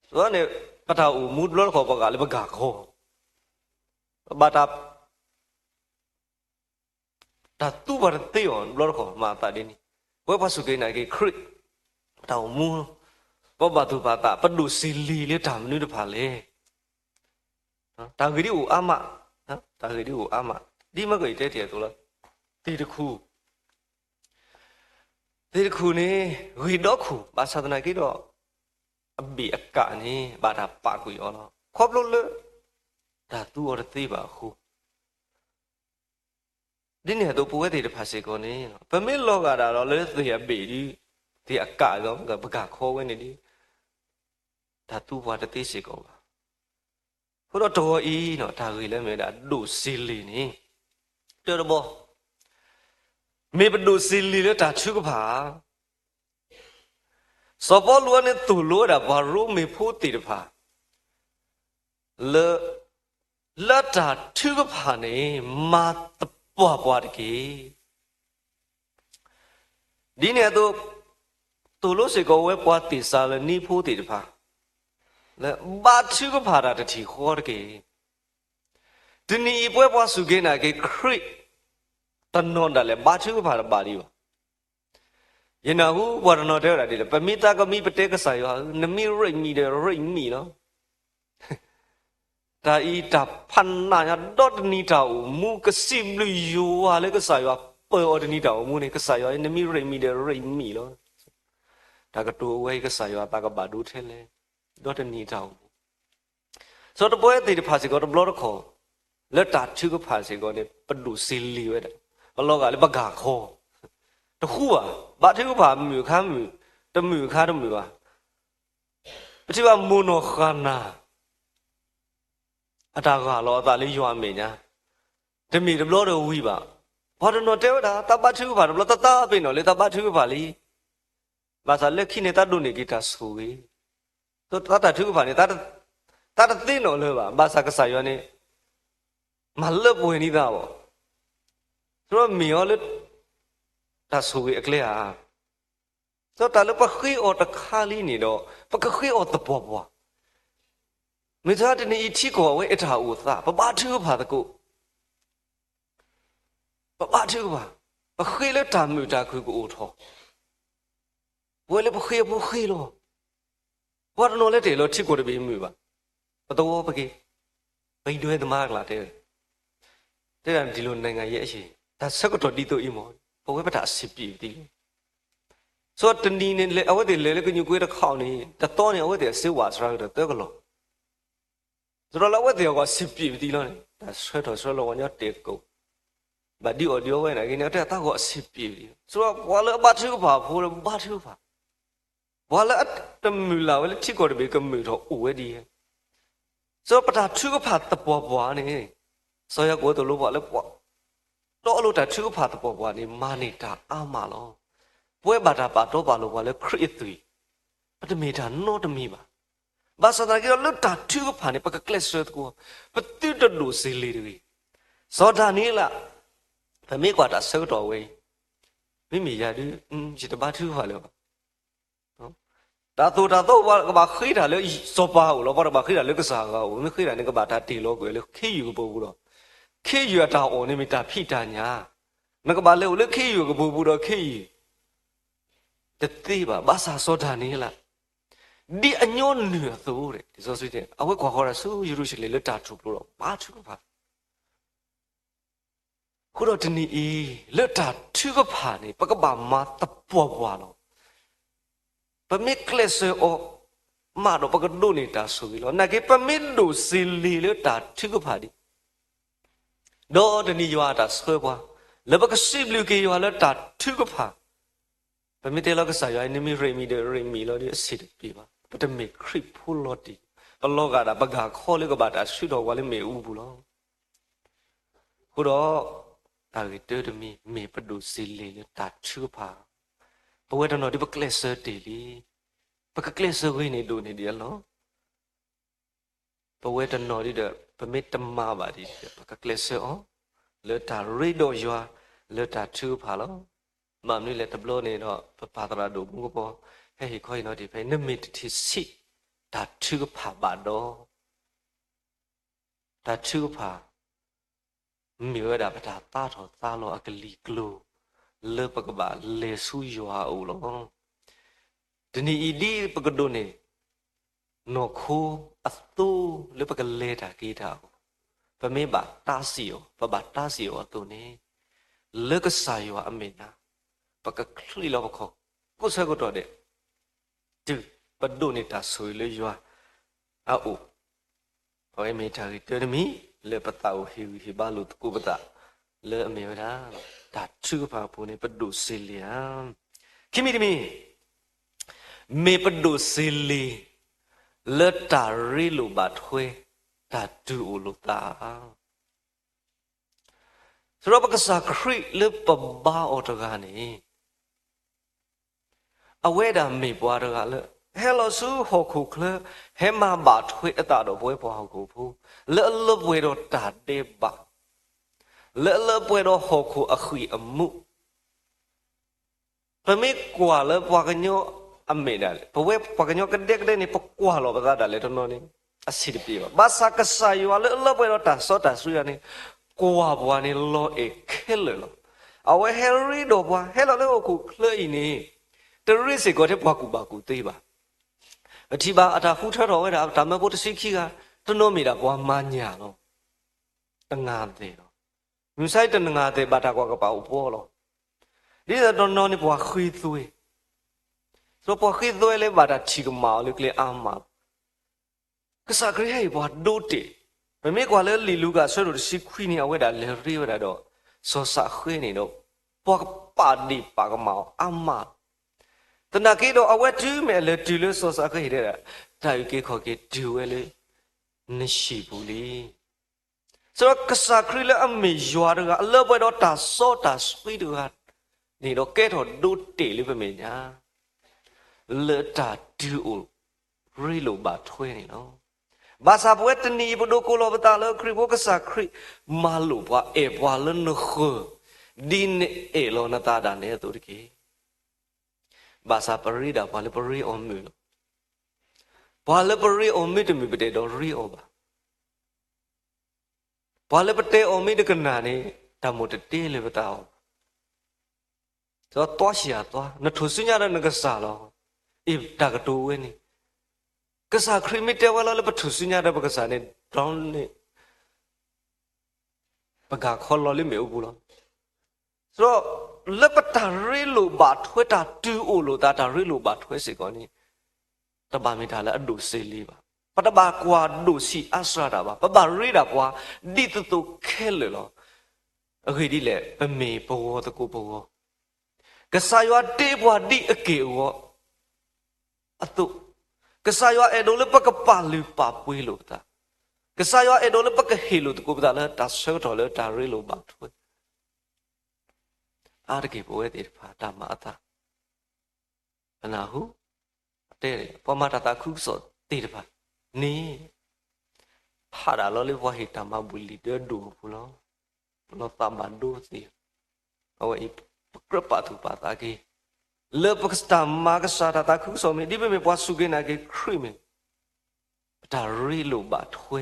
အဃိန့ၣ် ပတၢ်အိၣ်မူတဘျီတခီၣ် ပဂၢ်လၢပဂၢ်ခီ, ဘၣ်တၢ် တၢ်သူပှၤတသ့အီၤတဘျီတခီၣ် မၤအသးဒ်န့ၣ်. ပဝဲပှၤစူၢ်က့ၤနာ်က့ၤခရံာ် ပတၢ်အိၣ်မူ ပဘၣ်သူၣ်ပာ်သး ပဒိၣ်စ့လ့လၢတၢ်မနုၤတဖၣ်လဲၣ်. တၢ်ဂ့ၢ်ဒ်အိၣ်အါမး, တၢ်ဂ့ၢ်ဒ်အိၣ်အါမး, ဒ်မ့ၢ်က့ၤယတဲတ့ၢ်အသိးလီၤ. သ့ၣ်တခူၣ်, သ့ၣ်တခူၣ်န့ၣ် ဂ့ၤဒီးခူၣ် ဘၣ်ဆၣ်သနာ်က့ဒီး အဘ့ၣ်အကးန့ၣ် ဘၣ်တၢ်ပာ်ကွံာ်အီၤလီၤ. ခီဖျိလၢ တၢ်သူအီၤတသ့ဘၣ်အဃိ, ဒ်န့ၣ်အသိး ပဝဲသ့ၣ်တဖၣ်စ့ၢ်ကီးန့ၣ် ပမ့ၢ်လီၤဂာ်ဒၣ်လီၤလၢသ့ၣ်အဘ့ၣ်ဒု, သ့ၣ်အကးဒီး ပကဘၣ်ခီဝဲန့ၣ်ဒီး တၢ်သူပှၤတသ့စ့ၢ်ကီးဘၣ်. အဃိဒီးတဂီၤအံၤ တၢ်ဂ့ၢ်လၢမ့ၢ်ဝဲဒၣ်ဒိၣ်စ့လ့ၣ်န့ၣ်, တၢတဘီ, မ့ၢ်ပဒိၣ်စ့လ့ၣ်လၢတၢ်ထုကဖၣ်ဧါ. စီၤပီလူးအံၤန့ၣ်သိၣ်လိဝဲဒၣ်ပှၤရိမ့ၤဖိသ့ၣ်တဖၣ် လၢ, လၢတၢ်ထုကဖၣ်န့ၣ် မၤသပှၢ်ပှၢ်တက့ၢ်. ဒ်န့ၣ်အသိး, သိၣ်လိစ့ၢ်ကီးဝဲပှၤသ့းစၤလနံဖိသ့ၣ်တဖၣ် လၢဘါထုကဖၣ်တၢ်တထံၣ်ဃီတက့ၢ်. တနံၤအံၤပဝဲပှၤစူၢ်က့ၤနာ်က့ၤခရံာ် တနီၤဒၣ်လဲာ်ဘါထုကဖၣ်တဘၣ်ဒံးဘၣ်. ယနၢ်ဟူပှၤတနီၤတဲဝဲဒၣ်ဒ်လဲၣ်, ပမ့ၢ်သးကမံပတဲကစၢ်ယွၤဧၢ, နမ့ၢ်ရ့ၣ်မံၤဒီးရ့ၣ်မံၤလီၤ. တၢ်အံၤတၢ်ဖးနးညါ ဒီတနံၤတၢ်အိၣ်မူ ကစံးဘျုးယွၤလၢကစၢ်ယွၤပၢၤအီၤတနံၤတၢ်အိၣ်မူန့ၣ် ကစၢ်ယွၤ နမ့ၢ်ရ့ၣ်မံၤဒီးရ့ၣ်မံၤလီၤ. တၢ်ကတိၤအဝဲအံၤ ကစၢ်ယွၤအသးကဘၣ်ဒိထဲလဲၣ်, ဒီတနံၤတၢ်အိၣ်မူ စီၤတပဝဲသ့ၣ်တဖၣ်စ့ၢ်ကီးတဘျီတခီၣ် လၢတၢ်ထုကဖၣ်စ့ၢ်ကီးန့ၣ် ပဒိၣ်စ့လ့ၣ်ဝဲဒၣ်, ပလီၤဂာ်လၢပဂၤခီ, တဃူဘၣ်, ဘါထုကဖၣ်မုၢ်အခါမုၢ်, တမုၢ်အခါတမုၢ်ဘၣ်. ပထံၣ်ဘၣ်မိၢ်နီၢ်ဃၢ်နၢ် အတၢ်ဂၢ်လီၤအသးလၢယွၤအမဲာ်ညါ, တမ့ၢ်တဘျီဒီးဝံၤဘၣ်. ပှၤတနီၤတဲဝဲဒၣ် သးဘါထုကဖၣ်တဘျီ သးသးပ့ၤနီၣ်လၢသးဘါထုကဖၣ်လံ. ဘၣ်ဆၣ်လၢခံန့ၣ်သးဒိးန့ၢ်က့ၤတၢ်ဆိၣ်ဂ့ၤ, သးတၢ်ထုကဖၣ်န့ၣ် သးတသ့နီၣ်လၢၤဘၣ်. ဘၣ်ဆၣ်ကစၢ်ယွၤန့ၣ် မၤလၢပှဲၤန့ၢ်သးဘၣ်. သရၣ်မ့ၢ်အီၤလၢ တၢ်ဆိၣ်ဂ့ၤအကျဲဧါ. ဒီးတၢ်လၢပဃ့အီၤတခါလံန့ၣ်ဒီး ပကဃ့အီၤသပှၢ်ပှၢ်. မ့ၢ်သရၣ်တနံၤအံၤထံကီၢ်အဝဲအတၢ်အိၣ်သး ပဘါထုကဖၣ်သကိး, ပဘါထုကဖၣ်, ပဃ့လၢတၢ်မုာ်တၢ်ခုၣ်ကအိၣ်ထီၣ်, ပဝဲလၢပဃ့အဖိဃ့လီၤ. ပှၤတနီၤလၢတအဲၣ်လီၤထံကီၢ်တဘ့ၣ်မုာ်ဘၣ်. ပသဝီပက့ၤ, ပဒွဲသမါအကျါတဲဝဲ, တဲဒၣ်ဒ်လိာ် နိုင်ငံရေးအခြေအနေ တၢ်ဆၢကတီၢ်ဒ်သိးအံၤမ့ၢ် ပဝဲပတၢ်အဆင်ပြေပသံလီၤ. စီၤတနံၤန့ၣ် အဝဲသ့ၣ်လဲၤလၢကညူးကွ့တခီန့ၣ် တသီန့ၣ် အဝဲသ့ၣ်အစ့ဝးစှၤကဒီးသၢကလီၢ်. စီၤဒီးလၢအဝဲသ့ၣ်အဂီၢ်အဆင်ပြေပသံလီၤန့ၣ် တၢ်ဆှၢထီၣ်ဆှၢလီၤဝဲညီတဲာ်ကိး, ဘၣ်ဒုးအီၣ်ဒုးအီဝဲနာ်က့န့ၣ် အတဲအသးဂီၢ်အဆင်ပြေပသံလီၤ. စီၤဒီးပှၤလၢအဘါထုကဖၣ်ဖိလၢဘါထုကဖၣ် ပှၤလၢအတမုာ်လၢ်ဝဲလၢထံကီၢ်တဘ့ၣ်ကမုာ်ထီၣ်အိၣ်ဝဲဒ်အံၤ, စီၤပတၢ်ထုကဖၣ်သပှၢ်ပှၢ်န့ၣ်, စီၤယၤကိာ်သိၣ်လိပှၤလၢပှၤ တီအလိၤတၢ်ထုကဖၣ်သပှၢ်ပှၢ်န့ၣ် မၤန့ၢ်တၢ်အါမးလီၤ. ပဝဲဘၣ်တၢ်ပာ်တီပာ်လိၤပှၤလၢခရံာ်အသွံၣ်, ပတမ့ၢ်တၢ်နီတမံၤဘၣ်. ဘၣ်ဆၣ်သနာ်က့ဒီးလၢတၢ်ထုကဖၣ်န့ၣ် ပကကျဲးစၢးသကိး, ပသုတဒိၣ်စ့လ့ၣ်တဂ့ၤ. စီၤဒၤနံးယ့လး, ပမ့ၢ်ကွၢ်တၢ်ဆၢကတီၢ်ဝဲအံၤ, မ့မ့ၢ်ယၤဒုး, ယတဘါထုကဖၣ်လၢၤဘၣ်. တၢ်သိၣ်တၢ်သီပှၤကဘၣ်ဃ့တၢ်လၢစီၤပၤအအိၣ်လီၤ, ပှၤတဘၣ်ဃ့တၢ်လၢကစၢ်အဂၤအအိၣ်, မ့ၢ်ဃ့တၢ်န့ၣ် ကဘၣ်တၢ်တ့ၢ်လီၤကွံာ်လၢခ့ယုၢ်ကပူၤပူၤဒီး, ခ့ယုၢ်အတၢ်အီၣ်န့ၣ်မ့ၢ်တၢ်ဖံးတၢ်ညၣ်, နကဘၣ်လဲၤအိၣ်လၢခ့ယုၢ်ကပူၤပူၤဒီးခ့ယုၢ် တသ့ဘၣ်. ဘၣ်ဆၣ်စီၤဒၤနံးယ့လး, ဒ်အညီနုၢ်အသိး, လံာ်စီဆှံတဲ, အဝဲကွၢ်ဃီၤတၢ်ဆူယရူၤၡလ့ၣ်လၢတၢ်ထူၣ်ဖျိးဒီးဘါထုကဖၣ် အဃိဒီးတနံၤအံၤ, လၢတၢ်ထုကဖၣ်န့ၣ် ပကဘၣ်မၤသပှၢ်ပှၢ်လီၤ. ပမ့ၢ်ကျဲးစၢးအီၤမးဒီး ပကဒိးန့ၢ်တၢ်ဆိၣ်ဂ့ၤလီၤ. နာ်က့ ပမ့ၢ်ဒိၣ်စ့လ့ၣ်လၢတၢ်ထုကဖၣ်ဒံး, ဒီးတနံၤယွၤအတၢ်ဆှၢပှၤ, လၢပကစံးဘျုးက့ၤယွၤလၢတၢ်ထုကဖၣ် ပမ့ၢ်တဲလီၤကစၢ်ယွၤ နမ့ၢ်ရ့ၣ်မံၤဒီးရ့ၣ်မံၤလီၤဒီး အဆံးတပ့ၤဘၣ်. ပတမ့ၢ်ခရံာ်ဖိလီၤတံၢ်, ပလီၤဂာ်ဒၣ်ပဂၤခီလၢကဘၣ်တၢ်ဆှၢထီၣ်ပှၤလၢမ့ၣ်အူပူၤလီၤ. အဃိဒီး, တၢ်ဂ့ၢ်တၢတမံၤ မ့ၢ်ပဒိၣ်စ့လ့ၣ်လၢတၢ်ထုကဖၣ်, ပဝဲတနီၤဒ်ပကျဲးစၢးတ့ၢ်လံ, ပကကျဲးစၢးဂ့ၤန့ၢ်ဒိၣ်န့ၢ်ဒံးအလီၢ် ပဝဲတနီၤဒ်ဒီး ပမ့ၢ်တမၤဘၣ်ဒ်ဒီး ပကကျဲးစၢးအီၤ, လၢတၢ်ရ့ဒီးယွၤ, လၢတၢ်ထုကဖၣ်လီၤ. မ့ၢ်မနုၤလဲၣ်တဘျီန့ၣ်ဒီး ပပၢ်သရၣ်ဒိၣ်မူကပီၤ ဟဲဟ့ၣ်ခီဟ့ၣ်နီၤတ့ၢ်ဖဲ နမ့ၢ်တထံၣ်ဆံးတၢ်ထုကဖၣ်ဘၣ်ဒီး တၢ်ထုကဖၣ် မ့ၢ်ဝဲဒၣ်ပတၢ်သါထီၣ်သါလီၤအကလံၤကျိၤ လၢပကဘၣ်လဲၤဆူယွၤအအိၣ်လီၤ. တနံၤအံၤဒ်ပကဒိးန့ၢ် နီၢ်ခိအသိလၢပကလဲၤတၢ်က့ၤတၢ်အဂီၢ်, ပမ့ၢ်ဘၣ်တၢ်စံးအီၤ, ပဘၣ်တၢ်စံးအီၤအသိးန့ၣ်, လၢကစၢ်ယွၤအမဲာ်ညါ, ပကချံးလီၤပခီၣ် ကိးဆၢကတီၢ်ဒဲး တုၤပဒိးန့ၢ်တၢ်ဆိၣ်ဂ့ၤလၢယွၤအအိၣ်, အဝဲမ့ၢ်တၢ်ဂ့ၢ်တၢတမံၤ လၢပသးအိၣ်ဟ့ၣ်ဂံၢ်ဟ့ၣ်ဘါလိာ်သကိးပသး လၢအမ့ၢ်ဝဲဒၣ် တၢ်ထုကဖၣ်အပူၤန့ၣ် ပဒိၣ်စ့လ့ဧါ. ခံမံၤတမံၤ, မ့ၢ်ပဒိၣ်စ့လ့ လၢတၢ်ရ့လိာ်ဘၣ်ထွဲ တၢ်တုၤအိၣ်လိာ်သးဧါ. သရၣ်ပကစၢ်ခရံာ်လၢပဘါအီၤတဂၤန့ၣ် အဝဲဒၣ်မ့ၢ်ပှၤတဂၤလၢ ဟဲလီၤဆူဟီၣ်ခိၣ်ချၢ ဟဲမၤဘၣ်ထွဲအသးဒီးပဝဲပှၤဟီၣ်ခိၣ်ဖိ, လၢအလၢပှဲၤဒီးတၢ်ဒဲးဘး, လၢအလၢပှဲၤဒီးဟီၣ်ခိၣ်အဃံၢ်အမူ, ပမ့ၢ်ကွၢ်လၢပှၤကညီအမဲာ်ဒၣ်လဲာ်, ပဝဲပှၤကညီကဒဲကဒဲန့ၣ် ပကွၢ်လီၤပသးဒၣ်လဲာ်တနီၤန့ၣ် အဆံးတပျ့ၤဘၣ်. ဘၣ်ဆၣ်ကစၢ်ယွၤလၢအလၢပှဲၤဒီးတၢ်စီတၢ်ဆှံတဂၤန့ၣ် ကွၢ်ပှၤန့ၣ်လီၤအဲၣ်ခဲလၢာ်လီၤ. အဝဲဟဲရ့ဒီးပှၤ ဟဲလီၤလၢဟီၣ်ခိၣ်ချၢအံၤန့ၣ် တရ့စ့ၢ်ကီးထဲပှၤကူၣ်ဘၣ်ကူၣ်သ့ဘၣ်. ပထံၣ်ဘၣ်အတၢ်ဃုထၢထီၣ်ဝဲဒၣ် တၢ်မၢဖိတဆံခံဂၤ, တနီၤမ့ၢ်ဒၣ်ပှၤမၤညၣ်လီၤ. တနၢ်သဲးလီၤ. မုၢ်ဆါအံၤတနၢ်သဲးဘၣ်တၢ်ကွၢ်ကပာ်အိၣ်ပှီၢ်လီၤ. ဒ်သိးတနီၤန့ၣ်ပှၤဃ့သွဲ, ဒီးပှၤဃ့သွဲလၢဘၣ်တၢ်ထံၣ်ကမၣ်အီၤလၢကျဲအါမးလီၤ. ကစၢ်ခရံာ်ဟဲအံၤပှၤဒိတ့ၢ်, ပမ့ၢ်ကွၢ်လၢလံာ်လူၤကၣ်အဆၢဒိၣ်တဆံခွံန့ၣ် အဝဲဒၣ်လဲၤရ့ဝဲဒၣ်ဒီး စီၤစးဃဲန့ၣ်ဒီး ပှၤကပာ်ဒ့ၣ်ပာ်ကမၣ်အီၤအါမးလီၤ. သနာ်က့ဒီး အဝဲတုၤမ့ၢ်အလဲၤတုၤလၢစီၤစးဃဲအံၤဒၣ်, တၢ်အုၣ်က့ၤခီၣ်က့ၤတုၤဝဲလၢ နဟံၣ်ပူၤလံ. စံးဒီးကစၢ်ခရံာ်လၢအမ့ၢ်ယွၤတဂၤ အလၢပှဲၤဒီးတၢ်စီတၢ်ဆှံတဂၤန့ၣ်ဒီး ကဲထီၣ်ဒိတ့ၢ်လၢပမဲာ်ညါ လၢတၢ်တုၤအိၣ်ရ့လိာ်ဘၣ်ထွဲန့ၣ်လီၤ. ဘၣ်ဆၣ်ပဝဲတနံၤအံၤ ပဒိးကိးလီၤပသးလၢခရံာ်ဖိ ကစၢ်ခရံာ်မၤလိာ်ပှၤ အဲၣ်ပှၤလၢနဃၢၤ ဒ်နအဲၣ်လီၤနသးဒၣ်နဲအသိးတက့ၢ်. ဘၣ်ဆၣ်ပရ့ဒၣ်ပှၤလၢပရ့အီၤမုာ်လီၤ. ပှၤလၢပရ့အီၤမုာ်တမုာ် ပတအဲၣ်ဒိးရ့အီၤဘၣ်. ပှၤလၢပတဲအီၤမ့ၢ်တကနၣ်န့ၣ် တၢ်မိၣ်တတဲလၢၤပသးအီၤဘၣ်. ဒီးသွါဟံၣ်အသွါ, နထူၣ်စုညါဒီးနကစၢ်လီၤ. အ့ၣ် တၢ်ကတိၤဝဲန့ၣ်, ကစၢ်ခရံာ်မ့ၢ်တဲဝဲလီၤလၢပထူၣ်စုညါဒီးပကစၢ်န့ၣ် ဒီးန့ၣ် ပကၤခီလီၤလၢမ့ၣ်အူပူၤလီၤ. ဒီးလၢပတၢ်ရ့လိာ်ဘၣ်ထွဲ တၢ်တုၤအိၣ်လိာ်သး တၢ်ရ့လိာ်ဘၣ်ထွဲစ့ၢ်ကီးန့ၣ် တဘၣ်မ့ၢ်တၢ်လၢအဒိၣ်စ့လ့ဘၣ်. ပတဘၣ်ကွၢ်ဒိၣ်ဆံးအါစှၤတၢ်ဘၣ်. ပဘၣ်ရ့ဒၣ်ပှၤဒ်သိးသိးခဲလၢာ်လီၤ. အဂ့ၢ်ဒ်လဲၣ်, ပမ့ၢ်ပဂီၢ်သကိးပဂီၢ်, ကစၢ်ယွၤတ့ပှၤဒ်အက့ၢ်အဂီၤ အသိး, ကစၢ်ယွၤအဲၣ်ဒိးလၢပကပာ်လုၢ်ပာ်ပှ့ၤလိာ်ပသး, ကစၢ်ယွၤအဲၣ်ဒိးလၢပကဟ့ၣ်လိာ်သကိးပသးလၢတၢ်ဆၢကတီၢ်လၢတၢ်ရ့လိာ်ဘၣ်ထွဲ အါတက့ၢ်ပဝဲသ့ၣ်တဖၣ်တၢ်မၤအသး, ပနၢ်ဟူ, တဲ, ပှၤမၤတၢ်သးခုကစီၣ်သ့ၣ်တဖၣ်န့ၣ် ဖးဒၣ်လီၤလၢပှၤဟ့ၣ်တၢ်မၤဘူၣ်လံၤဒၢဒိၣ်အပူၤလီၤ. ပလီၤသးဘၣ်ဒိသ့ၣ်, အဝဲအံၤ ပကြၢးပာ်သူၣ်ပာ်သးက့ၤ လၢပတၢ်မၤကစၢ်တၢ်သးခုကစီၣ်မ့ၢ် ဒ်ပမ့ၢ်ပှၤစူၢ်က့ၤနာ်က့ၤခရံာ်မ့ၢ် ပတၢ်ရ့လိာ်ဘၣ်ထွဲ,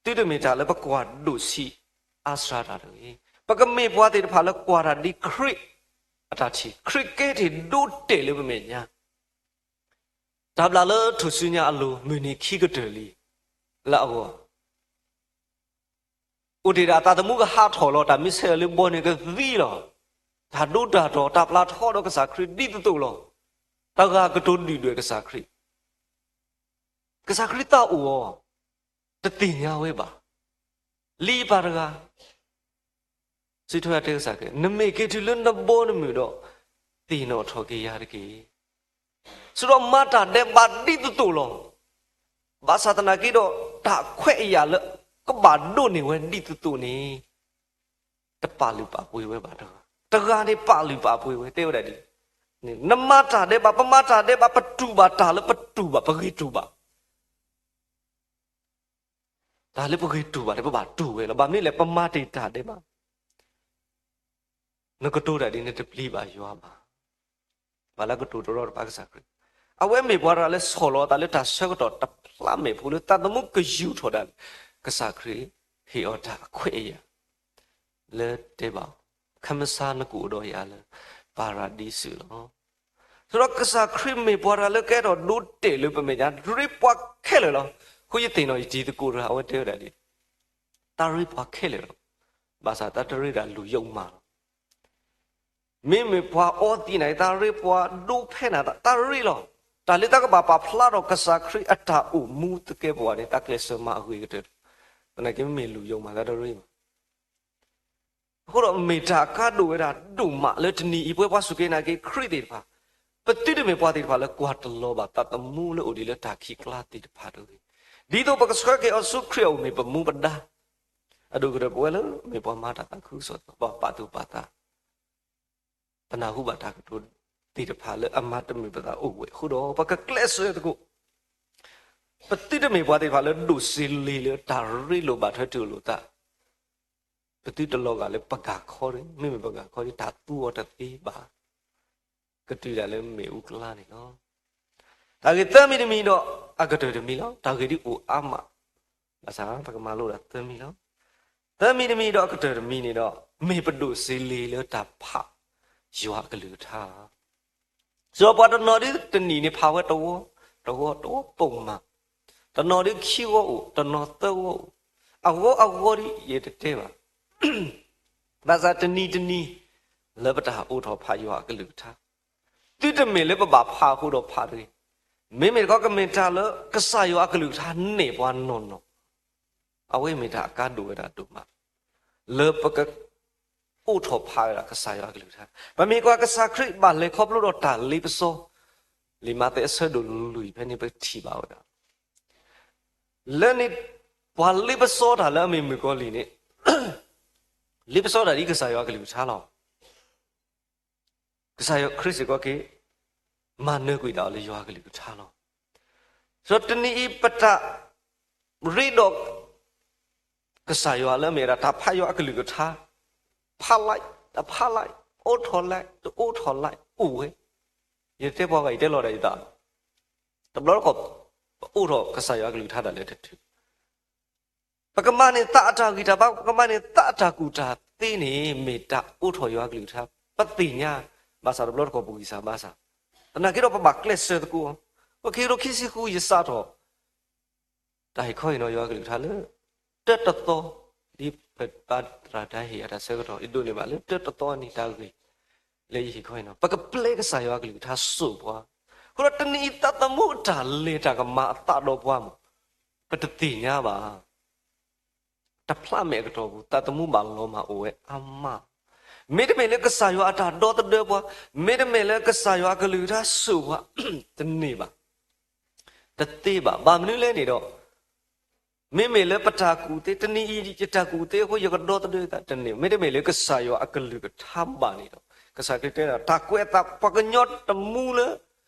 သုတမ့ၢ်တၢ်လၢပကွၢ်ဒိၣ်ဆံးအါစှၤတၢ်တဂ့ၤ. ပကမ့ၢ်ပှၤသ့ၣ်တဖၣ်လၢကွၢ်တၢ်ဒ်ခရံာ်အတၢ်ထံၣ်, ခရံာ်ကဲထီၣ်ဒိတ့ၢ်လၢပမဲာ်ညါ. တၢ်ဘျၣ်လၢထူၣ်စုညါအလိၤ မုၢ်နံၤခံကတၢၢ်လံ လၢအဂီၢ် အိၣ်တ့ၢ်ဒၣ်သးသမူကဟးထီၣ်လီၤ, တၢ်မ့ၢ်ဆဲးအီၤလၢဘီန့ၣ်ကသံလီၤ. တၢ်ဒိတၢ်တီၤ တၢ်ပျၢ်ထီဒီးကစၢ်ခရံာ်ဒ်သိးသိးလီၤ. တဂၤကတိၤဒုၣ်ဒွဲၣ်ကစၢ်ခရံာ်, ကစၢ်ခရံာ်သးအိၣ်အီၤ, တသ့ၣ်ညါဝဲဘၣ်. လံာ်ပၢ်တဂၤ စံးထီၣ်တဲကစၢ်ခရံာ်, နမ့ၢ်က့ၤတုၤလၢနဘီနမုၢ်ဒီး သ့ၣ်နီၣ်ထီၣ်က့ၤယၤတက့ၢ်. စံးထီၣ်မၤတၢ်ဒဲးဘးဒ်သိးသိးလီၤ. ဘၣ်ဆၣ်သနာ်က့ဒီး တၢ်ခွဲးအယာ်လၢကဘၣ်ဒိးန့ၢ်ဝဲဒ်သိးသိးန့ၣ် တပာ်လုၢ်ပာ်ပှ့ၤဝဲဘၣ်တဂၤ, တဂၤန့ၣ်ပာ်လုၢ်ပာ်ပှ့ၤဝဲ တဲဝဲဒၣ်ဒ်, နမၤတၢ်ဒဲးဘး, ပမၤတၢ်ဒဲးဘး, ပတူၢ်ဘၣ်တၢ်လၢပတူၢ်ဘၣ်, ပဂ့ၤတူၢ်ဘၣ် တၢ်လၢပဂ့ၤတူၢ်ဘၣ်န့ၣ် ပဘၣ်တူၢ်ဝဲလီၤ. ဘၣ်မနုၤလဲၣ်, ပမၤတ့ၢ်တၢ်ဒဲးဘး, နကတိၤတၢ်ဒ်န့ၣ် တပျံၤဘၣ်ယွၤဘၣ်. ဘၣ်လၢကတိၤတရီတပါကစၢ်ခရံာ်, အဝဲမ့ၢ်ပှၤတဂၤလၢဆီၣ်လီၤအသးလၢတၢ်ဆၢကတီၢ်တဖျးမဲာ်ဖိလၢသးသမူကယူၢ်ထီၣ်ဒၣ်လဲာ်, ကစၢ်ခရံာ်ဟ့ၣ်အီၤတၢ်အခွဲးအယာ် လၢတဲဘၣ်, ခမၢ်နကအိၣ်ဒီးယၤလၢ ပၤရၤဒံစူၤလီၤ. ဒီးကစၢ်ခရံာ်မ့ၢ်ပှၤတဂၤလၢကဲထီၣ်ဒိတ့ၢ်လၢပမဲာ်ညါ, ရ့ပှၤခဲလၢာ်လီၤ. အဃိယသ့ၣ်နီၣ်ယတံၤသကိးတဂၤ အဝဲတဲဝဲဒၣ်ဒ်, တၢ်ရ့ပှၤခဲလၢာ်လီၤ. ဘၣ်ဆၣ်တၢ်တရ့ဒၣ်လူၤယိာ်မးလီၤ. မ့မ့ၢ်ပှၤအီသံးနၤ, တၢ်ရ့ပှၤဒိဖဲနၤ, တၢ်ရ့လီၤ. တၢ်လၢတၢ်ကဘၣ်ပာ်ဖျါထီၣ်ကစၢ်ခရံာ်အတၢ်အိၣ်မူသကဲပဝးန့ၣ် တၢ်ကျဲးစၢးမၤအဂ့ၤကတၢၢ်လီၤ. သနာ်က့မ့ၢ်လူၤယိာ်မးသးတရ့ၣ်ဘၣ်. အဃိဒီးမ့ၢ်တၢ်အကါဒိၣ်ဝဲဒၣ်ဒိၣ်မးလၢတနံၤအံၤ ပဝဲပှၤစူၢ်က့ၤနာ်က့ၤခရံာ်သ့ၣ်တဖၣ်, ပသုတမ့ၢ်ပှၤသ့ၣ်တဖၣ်လၢကွၢ်တလီၤဘၣ်သးသမူလၢအိၣ်ဒံးလၢတၢ်ခံးကျါသ့ၣ်တဖၣ်တဂ့ၤ. ဒ်သိးပကဆှၢက့ၤအီၤဆူခရံာ်အအိၣ်မ့ၢ်ပမူပဒါ, အဒိၣ်ကတၢၢ်ပဝဲလၢမ့ၢ်ပှၤမၤတၢ်သးခုကစီၣ် ပှၤပာ်သူၣ်ပာ်သး ပနၢ်ဟူဘၣ်တၢ်ကတိၤသ့ၣ်တဖၣ်လၢအမၤတမုာ်ပသးအိၣ်ဝဲအဃိဒီး ပကကျဲးစၢးသကိး, ပသုတမ့ၢ်ပှၤသ့ၣ်တဖၣ်လၢဒိၣ်စ့လ့ၤလၢတၢ်ရ့လိာ်ဘၣ်ထွဲတူၢ်လိာ်သး, ပသုတလီၤဂာ်လၢပကၤခီတဂ့ၤ, မ့မ့ၢ်ပကၤခီဒီး တၢ်သူအီၤတသ့ဘၣ်, ကတုၤဒၣ်လၢမ့ၣ်အူကျါန့ၣ်လီၤ. တၢ်ဂ့ၢ်သၢမံၤတမံၤဒီး အကတၢၢ်တမံၤလီၤ. တၢ်ဂ့ၢ်ဒ်အိၣ်အါမး, ဘၣ်ဆၣ်ပကမၤလိဒၣ်သၢမံၤလီၤ. သၢမံၤတမံၤဒီးအကတၢၢ်တမံၤန့ၣ်ဒီး မ့ၢ်ပဒိၣ်စ့လ့ၤလၢတၢ်ဖးယွၤအကလုၢ်ကထါ စီၤပှၤတနီၤဒ်တနံၣ်န့ၣ်ဖးဝဲတဝီ, တဝီ, တဝီပိာ်မး, တနီၤဒ်ခံဝီအိၣ်, တနီၤသၢဝီအိၣ်, အဂီၤအဂီၤဒ်ယတတဲဘၣ်. ဘၣ်ဆၣ်တနံၤတနံၤ လၢပတၢ်အိးထီၣ်ဖးယွၤအကလုၢ်ကထါ, သုတမ့ၢ်လၢပဘၣ်ဖးအဃိဒီးဖးတဂ့ၤ. မ့မ့ၢ်တခီကမ့ၢ်တၢ်လၢကစၢ်ယွၤအကလုၢ်ကထါန့ၢ်ပှၤနီၢ်နီၢ်, အဝဲမ့ၢ်တၢ်အကါဒိၣ်ဝဲဒၣ်ဒိၣ်မး လၢပက အိးထီၣ်ဖးဝဲဒၣ်ကစၢ်ယွၤအကလုၢ်ကထါ. ပမ့ၢ်ကွၢ်ကစၢ်ခရံာ်ဘၣ်လဲၤခီဖျိဒီးတၢ်လ့ပစီ, လံာ်မးသဲအဆၢဒိၣ်လွံၢ်ဖဲန့ၣ်ပထံၣ်ဘၣ်ဝဲဒၣ်, လၢန့ၣ် ပှၤလ့ပစီတၢ်လၢအမ့ၢ်မုၣ်ကီၤလံၢ်န့ၣ် လ့ပစီတၢ်ဒ်ကစၢ်ယွၤအကလုၢ်ကထါလီၤ. ကစၢ်ယွၤခရံာ်စ့ၢ်ကီးက့ၤ မၤနၢၤကွံာ်ဒၣ်အီၤလၢယွၤအကလုၢ်ကထါလီၤ. ဒီးတနံၤအံၤပတၢ်ရ့ဒီး ကစၢ်ယွၤလၢအမ့ၢ်ဝဲဒၣ်တၢ်ဖးယွၤအကလုၢ်ကထါ, ဖးလံ, တဖးလံ, အိးထီၣ်လံ, တအိးထီၣ်လံ, အိၣ်ဝဲ, ယတဲပှၤဂၤ ယတဲလီၤဒၣ်ယသး, တဘျီတခီၣ် ပအိးထီၣ်ကစၢ်ယွၤအကလုၢ်ကထါဒၣ်လဲာ်တတုၤ ပကမၤန့ၢ်သးအတၢ်ဂံၢ်တၢ်ဘါ, ပကမၤန့ၢ်သးအတၢ်ကူၣ်တၢ်သ့န့ၣ် မ့ၢ်တၢ်အိးထီၣ်ယွၤအကလုၢ်ကထါ, ပသ့ၣ်ညါ, ဘၣ်ဆၣ်တဘျီတခီၣ်ပဂံၢ်စၢ်ဘါစၢ်, သနာ်က့ဒီးပဘၣ်ကျဲးစၢးသကိး, ပခံကထိခံဆံဃုယစးထီၣ် တၢ်ဟ့ၣ်ခီဟ့ၣ်နီၤယွၤအကလုၢ်ကထါလၢ တၢတသီ, ဒ်ပပၢ်သရၣ်ဒါဟ့ၣ်အတၢ်ဆၢကတီၢ် ယဒိးန့ၢ်ဘၣ်လၢတၢတသီအနံၤတၢ်ဂ့ၢ် လၢယဟ့ၣ်ခီဟ့ၣ်နီၤ, ပကပျဲကစၢ်ယွၤအကလုၢ်ကထါစိာ်ပှၤ, အဃိဒီးတနံၤအံၤသးသမူအတၢ်လဲၤတၢ်ကမၤအသးဒီးပှၤမး, ပတသ့ၣ်ညါဘၣ် တဖျးမဲာ်အကတီၢ်ပူၤ သးသမူဘၣ်လီၤမၢ်အိၣ်ဝဲအါမး, မ့တမ့ၢ်လၢကစၢ်ယွၤအတၢ်ဒီသဒၢပှၤ, မ့တမ့ၢ်လၢကစၢ်ယွၤအကလုၢ်ကထါစိာ်ပှၤ, တန့ၢ်ဘၣ်, တသ့ဘၣ်. ဘၣ်မနုၤလဲၣ်န့ၣ်ဒီး မ့မ့ၢ်လၢပတၢ်ကူၣ်သ့, တနံၤအံၤယတၢ်ကူၣ်သ့အဃိ ယကဒီသဒၢသးတန့ၢ်, မ့တမ့ၢ်လၢကစၢ်ယွၤအကလုၢ်ကထါဘၣ်န့ၣ်ဒီး, ကစၢ်ခရံာ်တဲဒၣ် တၢ်ကွဲးအသးပှၤကညီတမူလၢ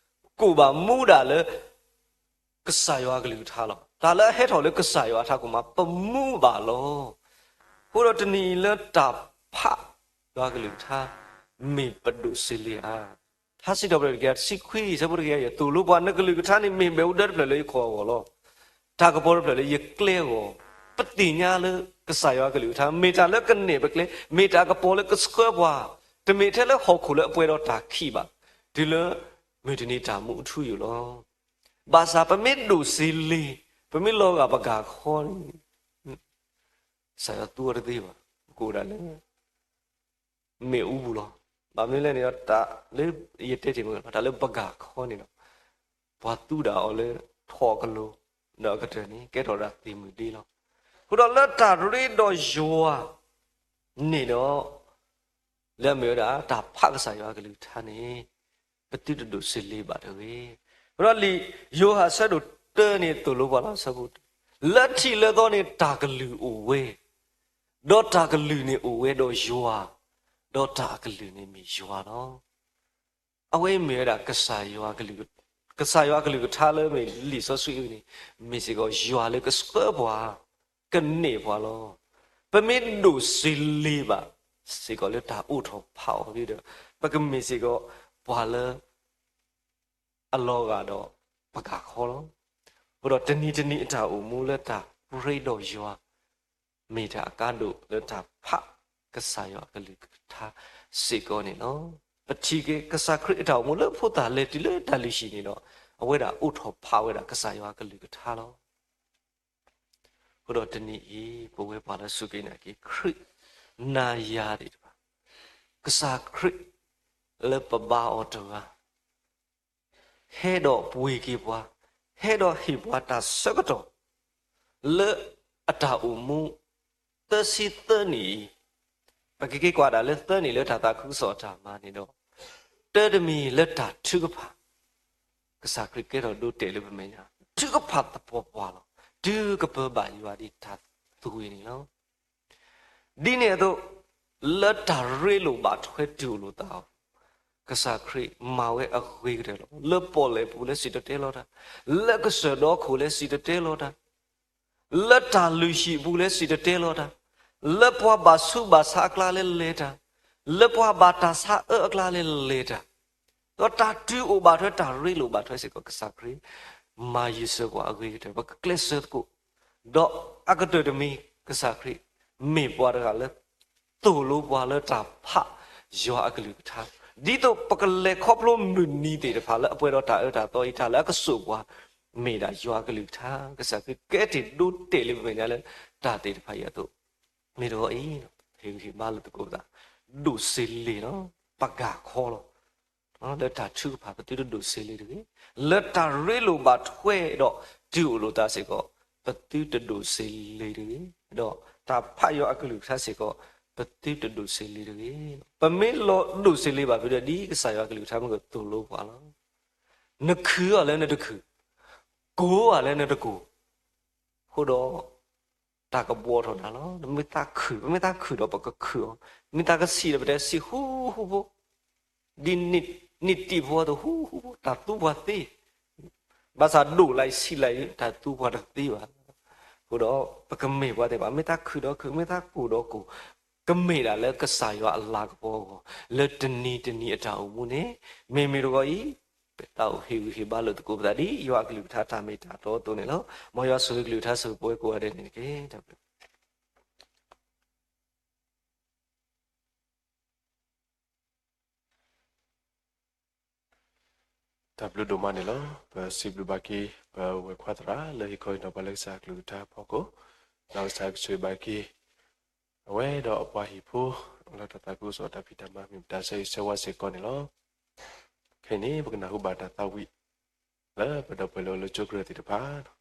ကိၣ်ဘၣ်မူဒၣ်လၢ ကစၢ်ယွၤအကလုၢ်ကထါလီၤ. တၢ်လၢအဟဲထီၣ်လၢကစၢ်ယွၤအထးခိၣ်မး ပမူဘၣ်လီၤ. အဃိဒီးတနံၤအံၤလၢတၢ်ဖးယွၤအကလုၢ်ကထါ မ့ၢ်ပဒိၣ်စ့လ့ဧါ. ထါစံးထီၣ်ပတြၢၤတကယၤတဆံခွံ ဆၢဖိတကယၤယဲၢ် သိၣ်လိပှၤ နကလုၢ်ကထါန့ၣ် မ့ၢ်မ့ၣ်အူဒၢတဖျၢၣ်လၢယခိၣ်အဂီၢ်လီၤ. တၢ်ကပီၤတဖျၢၣ်လၢယကျဲအဂီၢ်, ပသ့ၣ်ညါလၢကစၢ်ယွၤအကလုၢ်ကထါ မ့ၢ်တၢ်လၢကနဲၣ်ပကျဲ, မ့ၢ်တၢ်ကပီၤလၢကဆှၢပှၤ, တမ့ၢ်ထဲလၢဟီၣ်ခိၣ်လၢအပှဲၤဒီးတၢ်ခံးဘၣ်, တုၤလၢမုၢ်တနံၤတၢ်မူအထူအယိာ်လီၤ. ဘၣ်ဆၣ်ပမ့ၢ်ဒိၣ်စ့လ့, ပမ့ၢ်လီၤဂာ်ပကၤခီန့ၣ် ကစၢ်ယွၤသူအီၤတသ့ဘၣ်, ပကအိၣ်ဒၣ်လၢ မ့ၣ်အူပူၤလီၤ. ဘၣ်မနုၤလဲၣ်န့ၣ်ဒီး တၢ်လၢယတဲတ့ၢ်မ့ၢ် တၢ်လၢပကၤခီန့ၣ်ဒီး ပှၤသူဒၣ်အီၤလၢထီၣ်အကလိၤ, ဒီးအကတၢၢ်န့ၣ် ကဲထီၣ်ဒၣ်သ့ၣ်မုၢ်ဒ့လီၤ. အဃိဒီးလၢတၢ်ရ့ဒီးယွၤန့ၣ်ဒီး လၢအမ့ၢ်ဝဲဒၣ်တၢ်ဖးကစၢ်ယွၤအကလုၢ်ကထါန့ၣ် ပသုတဒိၣ်စ့လ့ဘၣ်တဂ့ၤ. အဃိဒီးလံာ်ယိၤဟၣ်ဆၢဒိၣ်တၢန့ၣ် သိၣ်လိပှၤလီၤ ဆၢဖိတၢ, လၢထံးလၢသီန့ၣ်တၢ်ကလုၢ်အိၣ်ဝဲ, ဒီးတၢ်ကလုၢ်န့ၣ်အိၣ်ဝဲဒီးယွၤ, ဒီးတၢ်အကလုၢ်န့ၣ်မ့ၢ်ယွၤလီၤ. အဝဲအံၤမ့ၢ်ဝဲဒၣ် ကစၢ်ယွၤအကလုၢ်ကထါလၢမ့ၢ်လံာ်စီဆှံအံၤန့ၣ် မ့ၢ်စ့ၢ်ကီးယွၤလၢကဆှၢပှၤ, ကနဲၣ်ပှၤလီၤ. ပမ့ၢ်ဒိၣ်စ့လ့ဘၣ်စ့ၢ်ကီးလၢတၢ်အိးထီၣ်ဖးအီၤဒီး ပကမ့ၢ်စ့ၢ်ကီးပှၤလၢ အလီၤဂာ်ဒီးပကၤခီလီၤ. အဃိဒီးတနံၤတနံၤအတၢ်အိၣ်မူလၢတၢ်ရ့ဒီးယွၤ မ့ၢ်တၢ်အကါဒိၣ်လၢတၢ်ဖးကစၢ်ယွၤအကလုၢ်ကထါစ့ၢ်ကီးန့ၣ်လီၤ. ပထံၣ်က့ၤကစၢ်ခရံာ်အတၢ်အိၣ်မူလၢဖိသၣ်လဲၤတုၤလၢတၢ်လုၢ်ဟံၣ်န့ၣ်ဒီး အဝဲဒၣ်အိးထီၣ်ဖးဝဲဒၣ်ကစၢ်ယွၤအကလုၢ်ကထါလီၤ. အဃိဒီးတနံၤအံၤ ပဝဲပှၤလၢစူၢ်က့ၤနာ်က့ၤခရံာ် နၤယၤသ့ၣ်တဖၣ် ကစၢ်ခရံာ်လၢပဘါအီၤတဂၤ ဟဲဒီးပှ့ၤက့ၤပှၤ, ဟဲဒီးဟ့ၣ်ပှၤတၢ်ဆၢကတီၢ် လၢ အတၢ်အိၣ်မူ သၢဆံသၢနံၣ်အံၤ, ပကက့ၤကွၢ်ဒၣ်လၢသၢနံၣ်လၢတၢ်သးခုကစီၣ်အတၢ်မၤန့ၣ်ဒီး, တၢ်တမံၤလၢတၢ်ထုကဖၣ် ကစၢ်ခရံာ်ကဲထီၣ်ဒိတဲာ်လၢပမဲာ်ညါ, ထုကဖၣ်သပှၢ်ပှၢ်လီၤ. တုၤကပၢၤဘၣ်ယွၤဒ်တၢ်သွံၣ်န့ၣ်လီၤ. ဒ်န့ၣ်အသိး, လၢတၢ်ရ့လိာ်ဘၣ်ထွဲတုၤအိၣ်လိာ်သးအီၤ, ကစၢ်ခရံာ်မၤဝဲအဂ့ၤကတၢၢ်လီၤ. လၢပီၣ်လဲၣ်ပူၤလၢစံၣ်တဲၤတဲလီၤတၢ်, လၢကစၢၢ်ဒီခိၣ်လၢစံၣ်တဲၤတဲလီၤတၢ်, လၢတၢ်လုၢ်ဟံၣ်အပူၤလၢစံၣ်တဲၤတဲလီၤတၢ်, လၢပှၤဘၣ်ဆူးဘၣ်ဆါအကျါလၢလဲၤတၢ်, လၢပှၤဘၣ်တၢ်ဆါအၢအကျါလၢလဲၤတၢ်, ဒီးတၢ်တုၤအိၣ်ဘၣ်ထွဲတၢ်ရ့လိာ်ဘၣ်ထွဲစ့ၢ်ကီး ကစၢ်ခရံာ် မၤယုာ်စၢၤပှၤအဂ့ၤကတၢၢ် ပကကျဲးစၢးသကိး, ဒီးအကတၢၢ်တမံၤ ကစၢ်ခရံာ် မ့ၢ်ပှၤတဂၤလၢ သိၣ်လိပှၤလၢတၢ်ဖးယွၤအကလုၢ်ကထါ, ဒ်သိးပကလဲၤခီဖျိမုၢ်နံၤသ့ၣ်တဖၣ်လၢအပှဲၤဒီးတၢ်အၢတၢ်သီအံၤ တၢ်လၢအကစိာ်ပှၤ မ့ၢ်ဒၣ်ယွၤအကလုၢ်ကထါ, ကစၢ်ခရံာ်ကဲတ့ၢ်ဒိတဲာ်လၢပမဲာ်ညါလၢ တၢ်သ့ၣ်တဖၣ်အံၤအသိး, မ့ၢ်တဂီၤအံၤ, ဟ့ၣ်ဂံၢ်ဟ့ၣ်ဘါလိာ်သကိးပသး, ဒိၣ်စ့လ့ၣ်လီၤ, ပကၢ်ခီလီၤ. လၢတၢ်ထုကဖၣ် ပသုတဒိၣ်စ့လ့ၣ်တဂ့ၤ, လၢတၢ်ရ့လိာ်ဘၣ်ထွဲဒီးတုၤအိၣ်လိာ်သးစ့ၢ်ကီး ပသုတဒိၣ်စ့လ့ၣ်တဂ့ၤ, ဒီးတၢ်ဖးယွၤအကလုၢ်ကထါစ့ၢ်ကီး ပသုတဒိၣ်စ့လ့ၣ်တဂ့ၤ. ပမ့ၢ်လီၤဒိၣ်စ့လ့ၣ်ဘၣ်ဖဲဒီး ဒ်ကစၢ်ယွၤအကလုၢ်ကထါမ့ၢ်ကသိၣ်လိပှၤလီၤ. နခုၣ်အီၤလၢနတခုၣ်, ကိၢ်အီၤလၢနတကိၢ်, အဃိဒီး တၢ်ကဘှီထီၣ်နၤလီၤ. မ့ၢ်သးခုၣ်, ပမ့ၢ်သးခုၣ်ဒီးပကခုၣ်အီၤ, မ့ၢ်သးကဆံးဒီးပတဲဆံးဟူဟူဖိ, ဒ်နံၣ်တံၢ်ဖိအသိးဟူဟူဖိ, တၢ်သူပှၤသ့, ဘၣ်ဆၣ်ဒိၣ်လၢဆံးလၢ တၢ်သူပှၤတသ့ဘၣ်. အဃိဒီး ပကမ့ၢ်ပှၤသ့ၣ်တဖၣ်, မ့ၢ်သးခုၣ်ဒီးခုၣ်, မ့ၢ်သးကိၢ်ဒီးကိၢ်, ကမ့ၢ်ဒၣ်လၢကစၢ်ယွၤအလၤကပီၤအဂီၢ်, လၢတနံၤတနံၤအတၢ်အိၣ်မူန့ၣ်, မ့မ့ၢ်တဂီၤအံၤ ပတၢ်အိၣ်ဟ့ၣ်ဂံၢ်ဟ့ၣ်ဘါလိာ်သကိးပသးဒ် ယွၤအကလုၢ်ကထါတၢ်မ့ၢ်တၢ်တီအသိးန့ၣ်လီၤ. မ်ယွၤဆိၣ်ဂ့ၤကလုၢ်ကထါဆိၣ်ဂ့ၤပဝဲကိးဂၤဒဲးန့ၣ်တက့ၢ်. တၢ်ဘျုး တၢ်ဘျုးဒိၣ်မးန့ၣ်လီၤ. ပစံးဘျုးဘၣ်က့ၤ ပဝဲၢ်ခွါသရၣ်လၢဟ့ၣ်ခီဟ့ၣ်နီၤပှၤလၢကစၢ်အကလုၢ်ကထါအဖီခိၣ်, ဒီးကစၢ်ကဆိၣ်ဂ့ၤဘၣ်က့ၤ အဝဲဒီးအပှၤဟံၣ်ဖိ လၢတၢ်သးခုကစီၣ်တၢ်ဖံးတၢ်မၤမ့ၢ်ပတၢ်ဆၢဂ့ၤဆၢဝါစ့ၢ်ကီးန့ၣ်လီၤ. ခဲအံၤန့ၣ် ပကနၢ်ဟူဘၣ်တၢ်သးဝံၣ် လၢပဒီပုၢ်ဝဲၢ်လၢအိၣ်လၢကၠိကရၢၢ်သ့ၣ်တဖၣ်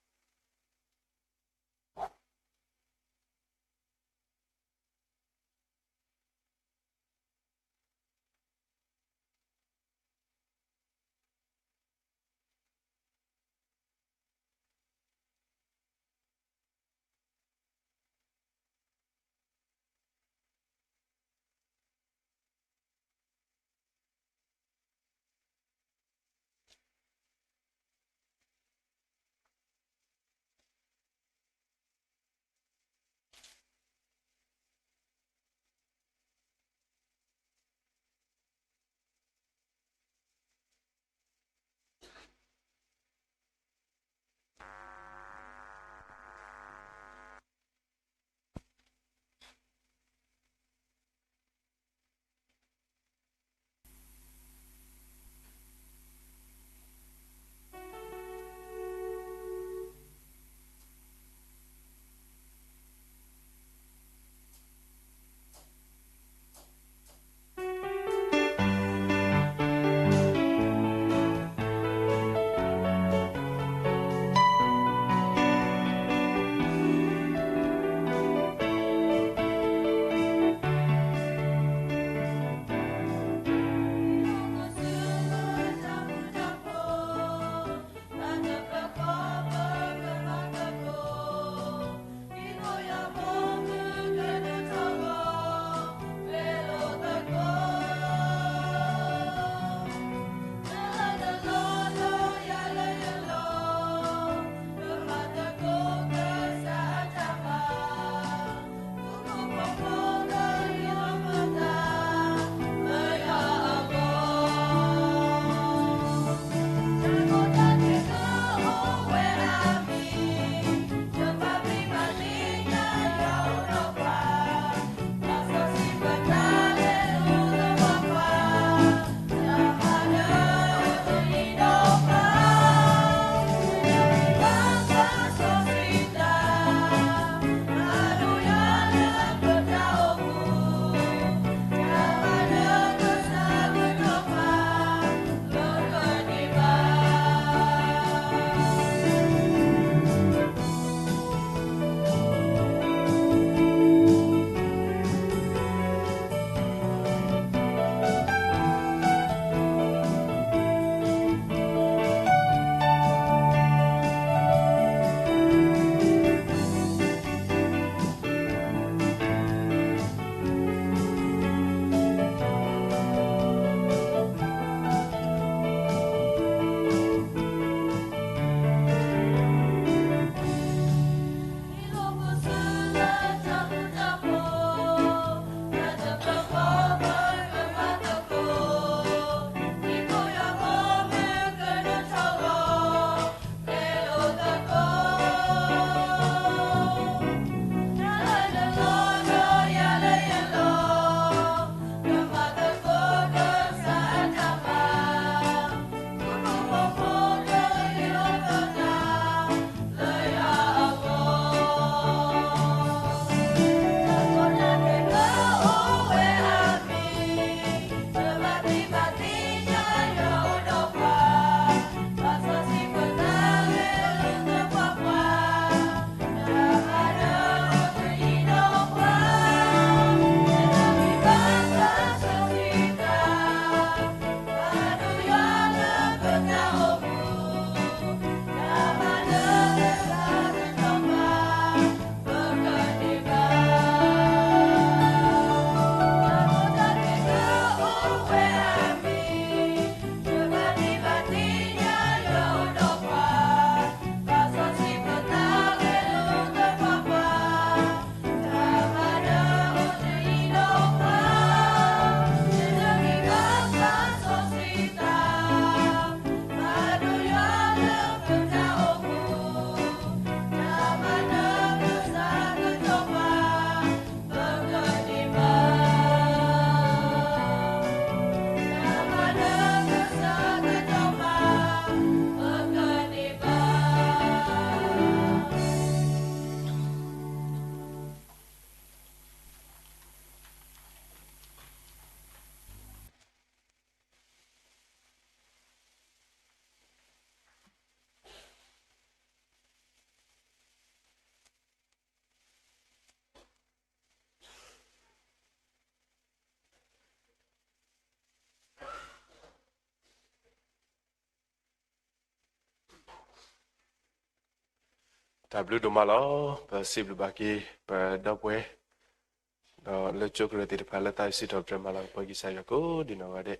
တၢ်ဘျုးဒိၣ်မးလီၤ. ပစံးဘျုးဘၣ်က့ၤ ပဒီပုၢ်ဝဲၢ် ဒီးလၢကၠိကရၢၢ်သ့ၣ်တဖၣ် လၢသးစံးထီၣ်ပတြၢၤမၤလၤကပီၤက့ၤကစၢ်ယွၤကိးဒံနီၢ်ဂၤဒဲး, ဒီး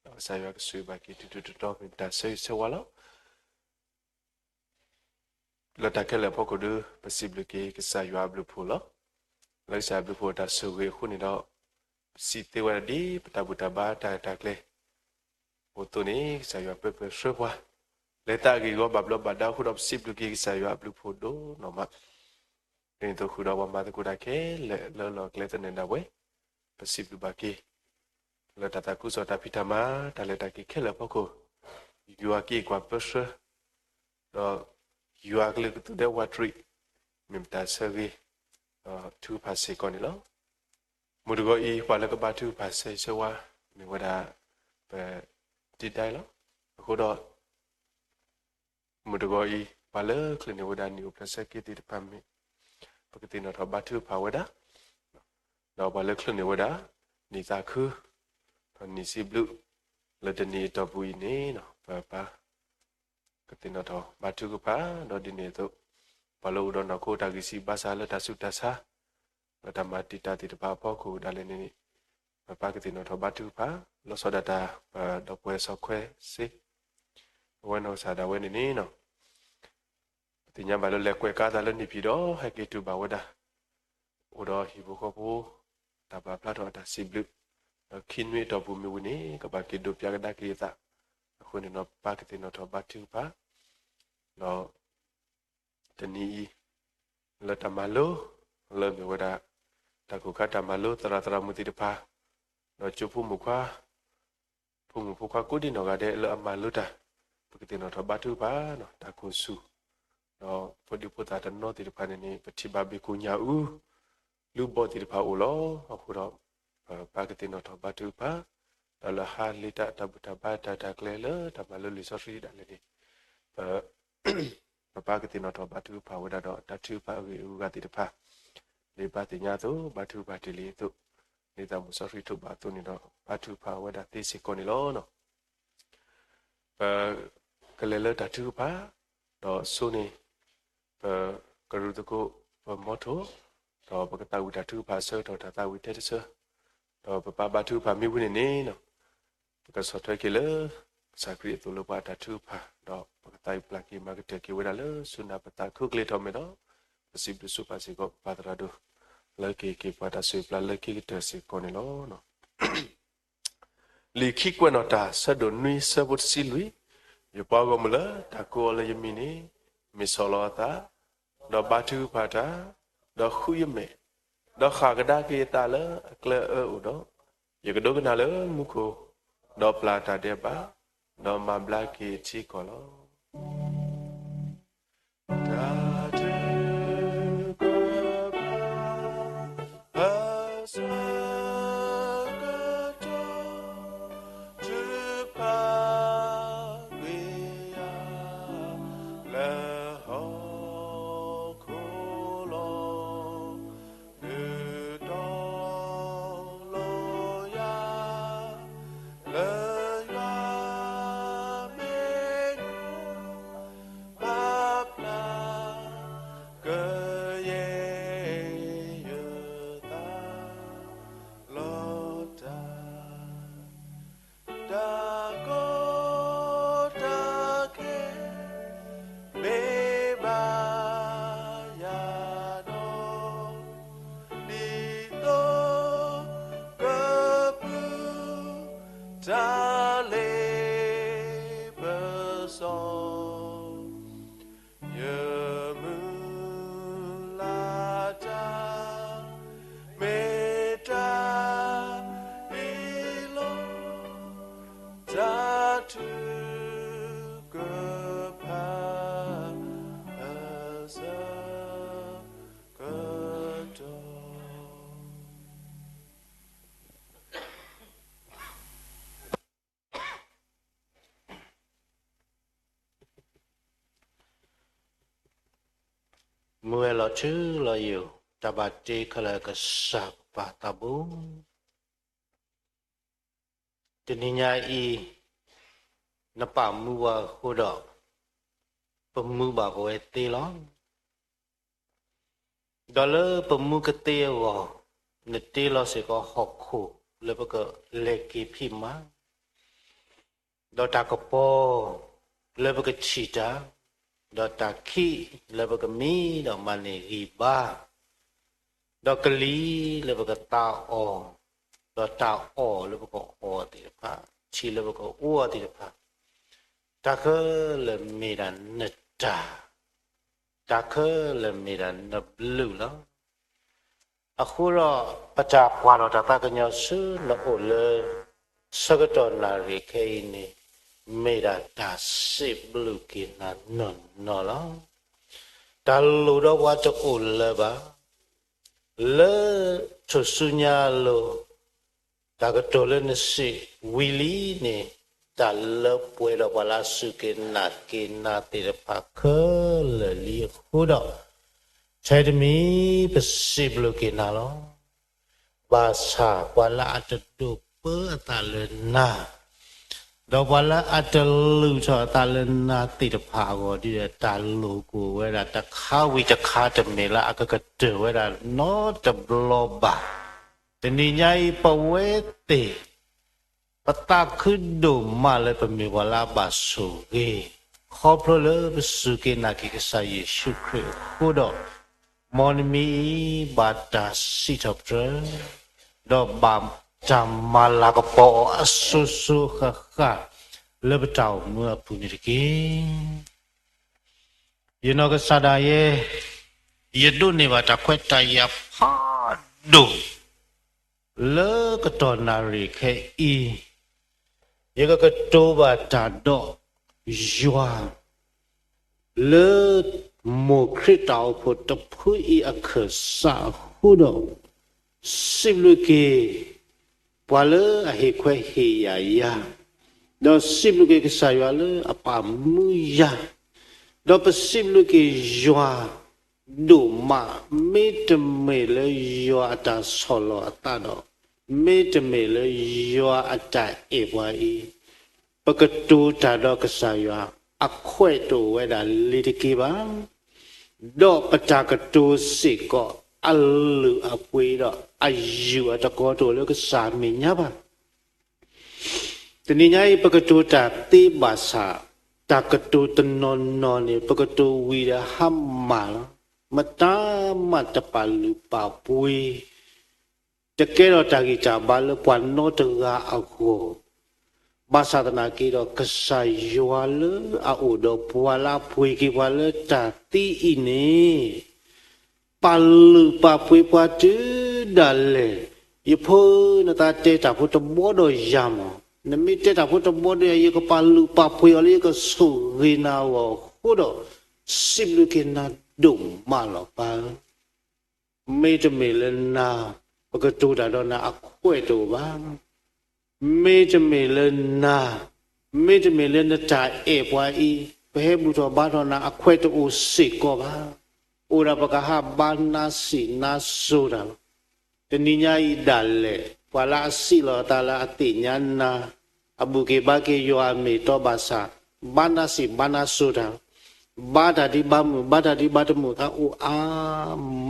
ကစၢ်ယွၤကဆိၣ်ဂ့ၤဘၣ်က့ၤတုၤတုၤတီတီ မ့ၢ်ပတၢ်ဆၢဂ့ၤဆၢဝါလီၤ. လၢတၢ်ခဲလၢာ်အဖီခိၣ်ဒီး ပစံးဘျုးက့ၤကစၢ်ယွၤအဘျုးအဖှိၣ်လီၤ. လၢကစၢ်ယွၤအဘျုးအဖှိၣ်အတၢ်ဆိၣ်ဂ့ၤအဃိန့ၣ်ဒီး ပစံးသ့ဝဲဒၣ်ဒ်ပတၢ်ဘူၣ်တၢ်ဘါတၢ်ရဲၣ်တၢ်ကျဲၤ အိၣ်အသိးန့ၣ် ကစၢ်ယွၤပၢပၢဆှၢပှၤ လဲၤသးအဂ့ၢ်အဂီၢ်ဘၣ်ဘျီးဘၣ်ဒါအဃိဒီး ပစံးဘျုးက့ၤကစၢ်ယွၤအဘျုးအဖှိၣ်ဒိၣ်နီၢ်မး. ဒ်န့ၣ်အသိးဃုာ်ဒီးပှၤမၤသကိးတၢ်ခဲလၢာ်လၢအလီၢ်အကျဲသနၢၣ်ဒၣ်ဝဲ ပစံးဘျုးဘၣ်က့ၤ လၢတၢ်သးခုကစီၣ်တၢ်ဖံးတၢ်မၤ တၢ်လဲၤတၢ်က့ၤခဲလၢာ်အဖီခိၣ် ယွၤက့ၤကွၢ်ပၢဆှၢ ဒီးယွၤကလုၢ်ကသူဒဲဝးတရံး မ့ၢ်ပတၢ်ဆၢဂ့ၤ ဒီးထုကဖၣ်စ့ၢ်ကီးန့ၣ်လီၤ. မုၢ်တဂီၤအံၤ ပှၤလၢကဘါထုကဖၣ်ဆၢဂ့ၤဆၢဝါ မ့ၢ်ဝဲဒၣ် ပ ဒံဒဲလီၤ. အဃိဒီး မုၢ်တဂီၤအံၤ ပှၤလၢချုးန့ၢ်ဝဲဒၣ်နံၣ်အိၣ်ဖျဲၣ်ဆၢက့ၤသ့ၣ်တဖၣ်မ့ၢ် ပကသ့ၣ်နီၣ်ထီၣ်ဘါထုကဖၣ်ဝဲဒၣ်, ဒီးပှၤလၢချုးန့ၢ်ဝဲဒၣ် နံၣ်သးခု ဒီးနံၣ်စံးဘျုး လၢတနံၤအတီၢ်ပူၤအံၤန့ၣ် ပပၢ် ကသ့ၣ်နီၣ်ထီၣ်ဘါထုကဖၣ် ဒီးဒ်န့ၣ်အသိး ပှၤလၢအိၣ်ဒီးနီၢ်ခိတၢ်ဂံၢ်စၢ်ဘါစၢ်လၢတၢ်ဆူးတၢ်ဆါ လၢတၢ်မၤတံာ်တာ်သ့ၣ်တဖၣ်အဖီခိၣ်ဒၣ်လဲာ်န့ၣ် ပပၢ်ကသ့ၣ်နီၣ်ထီၣ်ဘါထုကဖၣ် လီၤဆီဒၣ်တၢ် ပဒီပုၢ်ဝဲၢ်စီၤခွဲစ့ အဝဲနီၢ်ကစၢ်ဒၣ်ဝဲန့ၣ်န့ၣ် ပသ့ၣ်ညါဘၣ်လၢလဲၤကွဲးကါသးလၢန့ၣ်ဖံးဒီး ဟဲက့ၤတုၤဘၣ်ဝဲဒၣ် အိၣ်ဒီးဟံၣ်ဖိဃီဖိ တၢ်ပာ်ဖျါထီၣ်အတၢ်စံးဘျုး, ဒီးခံနွံအတီၢ်ပူၤမ့ၢ်ဝံၤန့ၣ် ကဘၣ်က့ၤဒိးပၠးကဒါက့ၤအသး, အဃိန့ၣ်ဒီးပပၢ်ကသ့ၣ်နီၣ်ထီၣ်ဘါထုကဖၣ်, ဒီး တနံၤအံၤ လၢတၢ်မၤလိ လၢမ့ၢ်ဝဲဒၣ် တၢ်ကိၢ်ခါတၢ်မၤလိ သရၣ်သရၣ်မုၣ်သ့ၣ်တဖၣ်, ဒီးကၠိဖိမုၣ်ခွါ ဖိမုၣ်ဖိခွါကိးဒံနီၢ်ဂၤဒဲးလၢအမၤလိတၢ်, ပကသ့ၣ်နီၣ်ထီၣ်ဘါထုကဖၣ် တၢ်ခိၣ်ဆူၣ်, ဒီးဖိဒံဖိသၣ်တနီၤသ့ၣ်တဖၣ်န့ၣ်န့ၣ် ပထံၣ်ဘၣ်ဘ့ၣ်ကိၣ်ညၣ်အူ လူၤဘီၣ်သ့ၣ်တဖၣ်အိၣ်လီၤ. အဃိဒီး ပပၢ်ကသ့ၣ်နီၣ်ထီၣ်ဘါထုကဖၣ်, ဒီးလၢဟါလ့တၢ်တၢ်ဘူၣ်တၢ်ဘါတၢ်ရဲၣ်တၢ်ကျဲၤလၢတၢ်မၤလိလံာ်စီဆှံဒၣ်လဲာ်န့ၣ် ပ ပပၢ်ကသ့ၣ်နီၣ်ထီၣ်ဘါထုကဖၣ်ဝဲဒၣ်ဒီးတၢ်ထုကဖၣ်အဂ့ၢ်အဂၤသ့ၣ်တဖၣ်, ဒ်ပဘၣ်သ့ၣ်ညါအသိး ဘါထုကဖၣ်တ့ၢ်လံအသိး, ဒ်သိးမုၢ်စီဆှံထိးဘၣ်အသိးန့ၣ်ဒီး ဘါထုကဖၣ်ဝဲဒၣ်သ့စ့ၢ်ကီးန့ၣ်လီၤ. ပကလဲၤလၢတၢ်ထုကဖၣ်, ဒီးဆိန့ၣ် ပကရူၢ်သကိး ပမီထိၣ်, ဒီးပကသးဝံၣ်တၢ်ထုကဖၣ်အဆၢကတီၢ်တၢ်သးဝံၣ်ထဲတဆၢ, ဒီးပပၢ်ဘါထုကဖၣ်မ့ၢ်ဝံၤန့ၣ်န့ၣ် ပကဆီၣ်ထွဲက့ၤလၢ ကစၢ်ခရံာ်အသိးလၢပှၤအတၢ်ထုကဖၣ်, ဒီးပကသးဝံၣ်ပျၢ်က့ၤမၤကတၢၢ်က့ၤဝဲဒၣ်လၢဆူနၢ်ပသးခိၣ်ကျ့ထီၣ်မဲာ်ဒီး, ပစံးဘျုးဆိပာ်စ့ၢ်ကီးပပၢ်သရၣ်ဒိၣ်, လၢက့ၤက့ၤပှၤတၢ်ဆိၣ်ဂ့ၤပျၢ်လၢခံကတၢၢ်စ့ၢ်ကီးန့ၣ်လီၤ. လံာ်ခံကွဲးနီၣ်တၢ် ဆၢဒိၣ်နွံ ဆၢဖိတဆံလွံၢ်, ယပှၤဂီၢ်မုၢ်လၢတၢ်ကိးအီၤလၢယမံၤန့ၣ်, မ့ၢ်ဆီၣ်လီၤအသး, ဒီးဘါထုကဖၣ်တၢ်, ဒီးဃုယမဲာ်, ဒီးဃၣ်ကဒါက့ၤအသးလၢအကျဲအၢအိၣ်ဒီး, ယကဒိကနၣ်လၢမူခိၣ်, ဒီးပျၢ်တၢ်ဒဲးဘး, ဒီးမၤဘျါက့ၤအထံကီၢ်လီၤ. တၢ်ထုကဖၣ် အဆၢကတီၢ် ထုကဖၣ်ကွံာ်ယၤ လၢဟီၣ်ခိၣ်လီၤ. ဒုးတီလိၤယၤ လၢယွၤမ့ၢ်ယိၤ ပာ်ဖျါ ကယဲၢ်ယသး လီၤတၢ် တၢ်ကီတၢ်ခဲ မ့ၢ်ဘၣ်ယၤဒီး ဒ်သိးကပုၢ် တၢ်လ့ပစီ ယမုၢ်လၢ်တၢ် မ့ၢ်တၢ်အံၤလီၤ. တၢ်ထုကဖၣ် အဆၢကတီၢ် မုၢ်ဝဲၢ်လီၤထူလီၤယိာ် တၢ်ဘၣ်တ့ခဲလၢာ်ကစၢ်ပပၢ်သးဘိ. တနံၤညါအံၤ နပာ်မူပှၤအဃိဒီး ပမူဘၣ်ပဝဲသ့လီၤ. ဒီးလၢပမူကသ့အဂီၢ်, နတ့လီၤစ့ၢ်ကီးဟီၣ်ခိၣ်လၢပကလဲၤက့ၤဖံးမၤ, ဒီးတၢ်ကပီၤလၢပကထံၣ်တၢ်, ဒီးတၢ်ခံးလၢပကမံဒီးမၤန့ၢ်ဂံၢ်ဘါ, ဒီးကလံၤလၢပကသးအီၣ်, ဒီးတၢ်အီၣ်လၢပကအီၣ်သ့ၣ်တဖၣ်, ထံလၢပကအူအီၣ်သ့ၣ်တဖၣ်, တၢ်ခဲလၢာ်မ့ၢ်ဒၣ်နတၢ်, တၢ်ခဲလၢာ်မ့ၢ်ဒၣ်နဘျုးလီၤ. အဃိဒီး ပတၢ်ကွၢ်ထီၣ်တၢ်သးကညီၤဆူနအိၣ်လၢ ဆၢကတီၢ်နၣ်ရံၣ်ခဲအံၤန့ၣ်, မ့ၢ်ဒၣ်တၢ်စံးဘျုးက့ၤနၤနီၢ်နီၢ်လီၤ. တၢ်လိၣ်ဒီးပှၤတအိၣ်လၢၤဘၣ်. လၢထူၣ်စုညါအလိၤ, တၢ်ကတိၤလၢနစံးဝံၤလံန့ၣ်, တၢ်လၢပှဲၤဒီးပှၤလၢအစူၢ်က့ၤနာ်က့ၤနၤသ့ၣ်တဖၣ်ခဲလၢာ်လံအဃိဒီး, ထဲတမံၤပစံးဘျုးက့ၤနၤလီၤ. ဘၣ်ဆၣ်ပှၤလၢအတဒိးပၢအသးလၢနၤ, ဒီးပှၤလၢအတလုၢ်ထီၣ်အသးလၢနၤသ့ၣ်တဖၣ်အဂီၢ်ဒီး တၢ်လိၣ်ကအိၣ်ဝဲဒၣ်တခါဝံၤတခါ တမ့ၢ်လၢအကကတၢၢ်ဝဲဒၣ်နီတဘျီဘၣ်. တနံၤညါအံၤပဝဲသ့ၣ် ပသးခုဒိၣ်မးလၢပမ့ၢ်ပှၤလၢအဘၣ်ဆိၣ်ဂ့ၤ, ခီဖျိလၢပစူၢ်က့ၤနာ်က့ၤကစၢ်ယ့ၣ်ၡူးခရံာ်အဃိဒီး, မ်နမံၤအံၤဘၣ်တၢ်စံးထီၣ်ပတြၢၤ, ဒီးဘၣ်တၢ်မၤလၤကပီၤအီၤအစိၤစိၤဃၣ်ဃၣ် လၢပတၢ်အိၣ်မူအပူၤန့ၣ်တက့ၢ်. ယနီၢ်ကစၢ်ဒၣ်ယဲ, ယဒိးန့ၢ်ဘၣ်တၢ်ခွဲးတၢ်ယာ်ဖးဒိၣ် လၢကတီၢ်နၣ်ရံၣ်ခဲအံၤ, ယကကတိၤဘၣ်တၢ်ဒီးယွၤ လၢမိၢ်ခရံာ်တၢ်အိၣ်ဖှိၣ်တဖုအံၤအခၢၣ်စးအဃိဒီး, စံးဘျုးက့ၤ ပှၤလၢအဟ့ၣ်ခွဲးဟ့ၣ်ယာ်ယၤ, ဒီးစံးဘျုးက့ၤကစၢ်ယွၤလၢအပာ်မူယၤ, ဒီးပစံးဘျုးက့ၤယွၤ ဒိၣ်မး, မ့တမ့ၢ်လၢယွၤအတၢ်ဆီၣ်လီၤအသးဒီး, မ့တမ့ၢ်လၢယွၤအတၢ်အဲၣ်ပှၤအံၤ, ပကတိၤတၢ်ဒီးကစၢ်ယွၤ အခွဲးတအိၣ်ဝဲဒၣ်လၢၤတက့ၢ်ဘၣ်. ဒီးပတၢ်ကတိၤစ့ၢ်ကီး အလုၢ်အပှ့ၤဒီးအယုၢ်အတကီတအိၣ်လၢကစၢ်အမဲာ်ညါဘၣ်. တနံၤညါအံၤ ပကတိၤတၢ်သ့ဘၣ်ဆၣ်, တၢ်ကတိၤတနီၤနီၤန့ၣ် ပကတိၤဝံၤဒီးဟါမၢ်လီၤ. မတၤမးတပာ်လုၢ်ပာ်ပှ့ၤ, တကဲထီၣ်တၢ်ဂံၢ်တၢ်ဘါလၢပှၤနီတဂၤအဂီၢ်, ဘၣ်ဆၣ်သနာ်က့ဒီး ကစၢ်ယွၤလၢအအိၣ်ဒီးပှၤလၢအပှ့ၤက့ၤပှၤလၢတၢ်သံအံၤန့ၣ် ပာ်လုၢ်ပာ်ပှ့ၤပှၤတုၤဒၣ်လဲာ်. ယဖိဧၢ, နသးတဲတၢ်ဖိတဘီဒီးယၤမး, နမ့ၢ်တဲတၢ်ဖိတဘီဒီးယၤ ယကပာ်လုၢ်ပာ်ပှ့ၤအီၤလၢယကဆိၣ်ဂ့ၤနၤအဂီၢ်အဃိဒီး, စံးဘျုးက့ၤနၤဒိၣ်မးလီၤ ပၢ်ဧၢ. မ့တမ့ၢ်လၢနၤ, ပကတိၤတၢ်ဒီးနၤအခွဲးတအိၣ်ဘၣ်. မ့တမ့ၢ်လၢနၤ, မ့တမ့ၢ်လၢနတၢ်အဲၣ်ပှၤအံၤ, ပဟဲဘူၣ်ထီၣ်ဘါထီၣ်နၤအခွဲးတအိၣ်စ့ၢ်ကီးဘၣ်. အိၣ်ဒၣ်ပကဟးဘါနါစံးနါစိၤတၢ်လီၤ. တနံၤညါအံၤဒၣ်လဲာ် ပှၤလၢအစံးလီၤအသးလၢအသ့ၣ်ညါနၤ, အဘူၣ်က့ၤဘါက့ၤယွၤအမ့ၢ်အတီဘၣ်ဆၣ်, ဘါနါစံးဘါနါစိၤတၢ်လီၤ. ဘါတၢ်ဒ်ဘါမုာ်, ဘါတၢ်ဒ်ဘါတမုာ်အအိၣ်အါ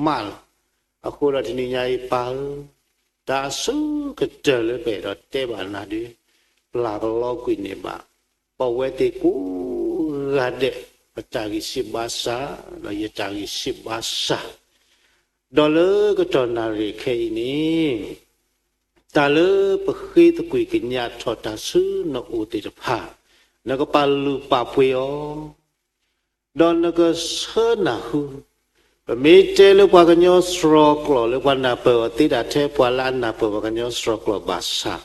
မးလီၤ. အဃိဒီးတနံၤညါအံၤပၢ်ဧၢ, တၢ်အဆိကတၢၢ်လၢပအဲၣ်ဒိးတဲဘၣ်နၤဒီး, ပျၢ်ကလီကွံာ်န့ၢ်ဘၣ် ပဝဲသ့ၣ်ကိးဂၤဒဲး ပတၢ်ဂံၢ်စၢ်ဘါစၢ်, ဒီးယတၢ်ဂံၢ်စၢ်ဘါစၢ်, ဒီးလၢကတီၢ်နၣ်ရံၣ်ခဲအံၤန့ၣ်, တၢ်လၢပဃ့သကွံာ်ကညးထီၣ်တၢ်ဆူနအိၣ်သ့ၣ်တဖၣ်, နကပာ်လုၢ်ပာ်ပှ့ၤအီၤ ဒီးနကဆၢနၢ်ဟူ, ပမ့ၢ်တဲလၢပှၤကညီစှီၤကျိာ်လၢပှၤနၢ်ပၢၢ်အီၤသ့ဒၣ်ထဲပှၤလၢအနၢ်ပၢၢ်ပှၤကညီစှီၤကျိာ်ဘၣ်ဆၣ်,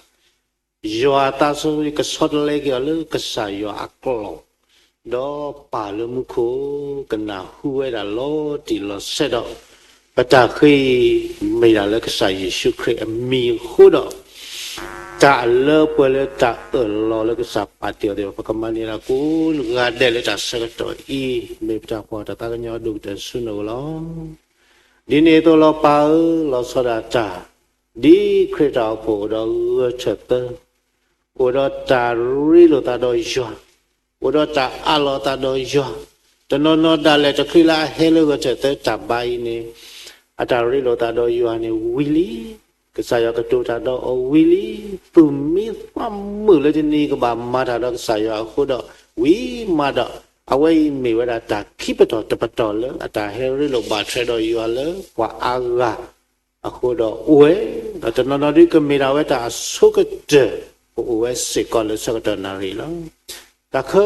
ယွၤအသးဆိကဆီတလဲက့ၤအီၤလၢကစၢ်ယွၤအကျိာ်, ဒီးပၢ်လၢမူခိၣ်ကနၢ်ဟူဝဲဒၣ်လီၤတံၢ်လီၤဆဲးဒီး, ပတၢ်ဃ့အံၤမ့ၢ်ဒၣ်လၢကစၢ်ယ့ၣ်ၡူးခရံာ်အမံၤအဃိဒီး တၢ်လၢပှဲၤလၢတၢ်အၢၣ်လီၤလၢကစၢ်ပာ်တ့ၢ်အီၤသ့ၣ်တဖၣ် ပကမၤန့ၢ်ဒၣ်ကိးဂၤဒဲးလၢတၢ်ဆၢကတီၢ်အံၤ, မ့ၢ်ပတၢ်ကွၢ်တၢ်သးကညီၤဒိၣ်ကတၢၢ်ဆူနအိၣ်လီၤ. ဒ်န့ၣ်အသိးလီၤပၢ်ဧၢ, လီၤဆီဒၣ်တၢ်, ဒ်ခရံာ်တၢ်အိၣ်ဖှိၣ်အိၣ်ဒီးဂၢၢ်ထၢၣ်သၢ, အိၣ်ဒီးတၢ်ရ့လိာ်သးဒီးယွၤ, အိၣ်ဒီးတၢ်အးလီၤသးဒီးယွၤ, တနီၤနီၤဒၣ်လဲာ်တချုးလၢအဟဲလၢဂၢၢ်ထၢၣ်သၢတၢ်ဘါအံၤန့ၣ် အတၢ်ရ့လိာ်သးဒီးယွၤန့ၣ်ဝံၤလံ, ကစၢ်ယွၤကတိၤတၢ်ဒီးအီၤဝံၤလံ, သူၣ်မံသးမုာ်လၢတနံၤအံၤ ကဘၣ်မၤတၢ်ဒီးကစၢ်ယွၤအဃိဒီး, ဝံၤမးဒီး, အဝဲအံၤမ့ၢ်ဝဲဒၣ်တၢ်ခံပတီၢ်တပတီၢ်လၢအတၢ်ဟဲရ့လိာ်ဘၣ်ထွဲဒီးယွၤလၢပှၤအါဂၤ အဃိဒီးအိၣ်ဝဲ, ဒီးတနီၤနီၤဒုးကမ့ၢ်ဒၣ်ဝဲတၢ်အဆိကတၢၢ် ကအိၣ်ဝဲစ့ၢ်ကီးလၢဆၢကတီၢ်နၣ်ရံၣ်လီၤ. တၢ်ခဲ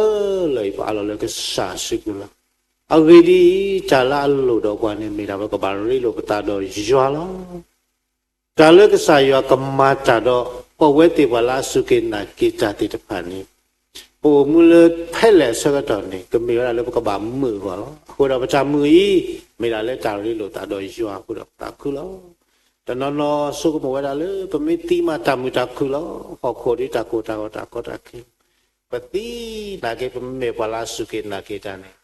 လၢာ်အံၤပအးလီၤလၢကစၢ်စုပူၤလီၤ. အဂ့ၢ်ဒ်အံၤ, တၢ်လၢအလိၣ်ဒီးပှၤန့ၣ် မ့ၢ်ဒၣ်ဝဲကဘၣ်ရ့လိာ်ပသးဒီးယွၤလီၤ. တၢ်လၢကစၢ်ယွၤကမၤတၢ်ဒီး ပဝဲသ့ၣ်ပှၤလၢအစူၢ်က့ၤနာ်က့ၤတၢ်သ့ၣ်တဖၣ်န့ၣ်, ပအိၣ်မူလၢဖဲလဲၣ်အဆၢကတီၢ်န့ၣ် ကမ့ၢ်ဝဲဒၣ်လၢပကဘၣ်မုာ်အဂီၢ်လီၤ. အဃိဒီးပတၢ်မုာ်အံၤ မ့ၢ်ဒၣ်လၢတၢ်ရ့လိာ်သးဒီးယွၤအဃိဒီးပသးခုလီၤ. တနီၤနီၤဆိကမိၣ်ဝဲဒၣ်လၢ ပမ့ၢ်သံမးတၢ်မုာ်တၢ်ခုၣ်လီၤ. ဟီၣ်ခိၣ်ဒ်တၢ်ကိၢ်တၢ်ဂီၤတၢ်ကီတၢ်ခဲ, ပသံနာ်က့ ပမ့မ့ၢ်ပှၤလၢအစူၢ်က့ၤနာ်က့ၤတၢ်န့ၣ်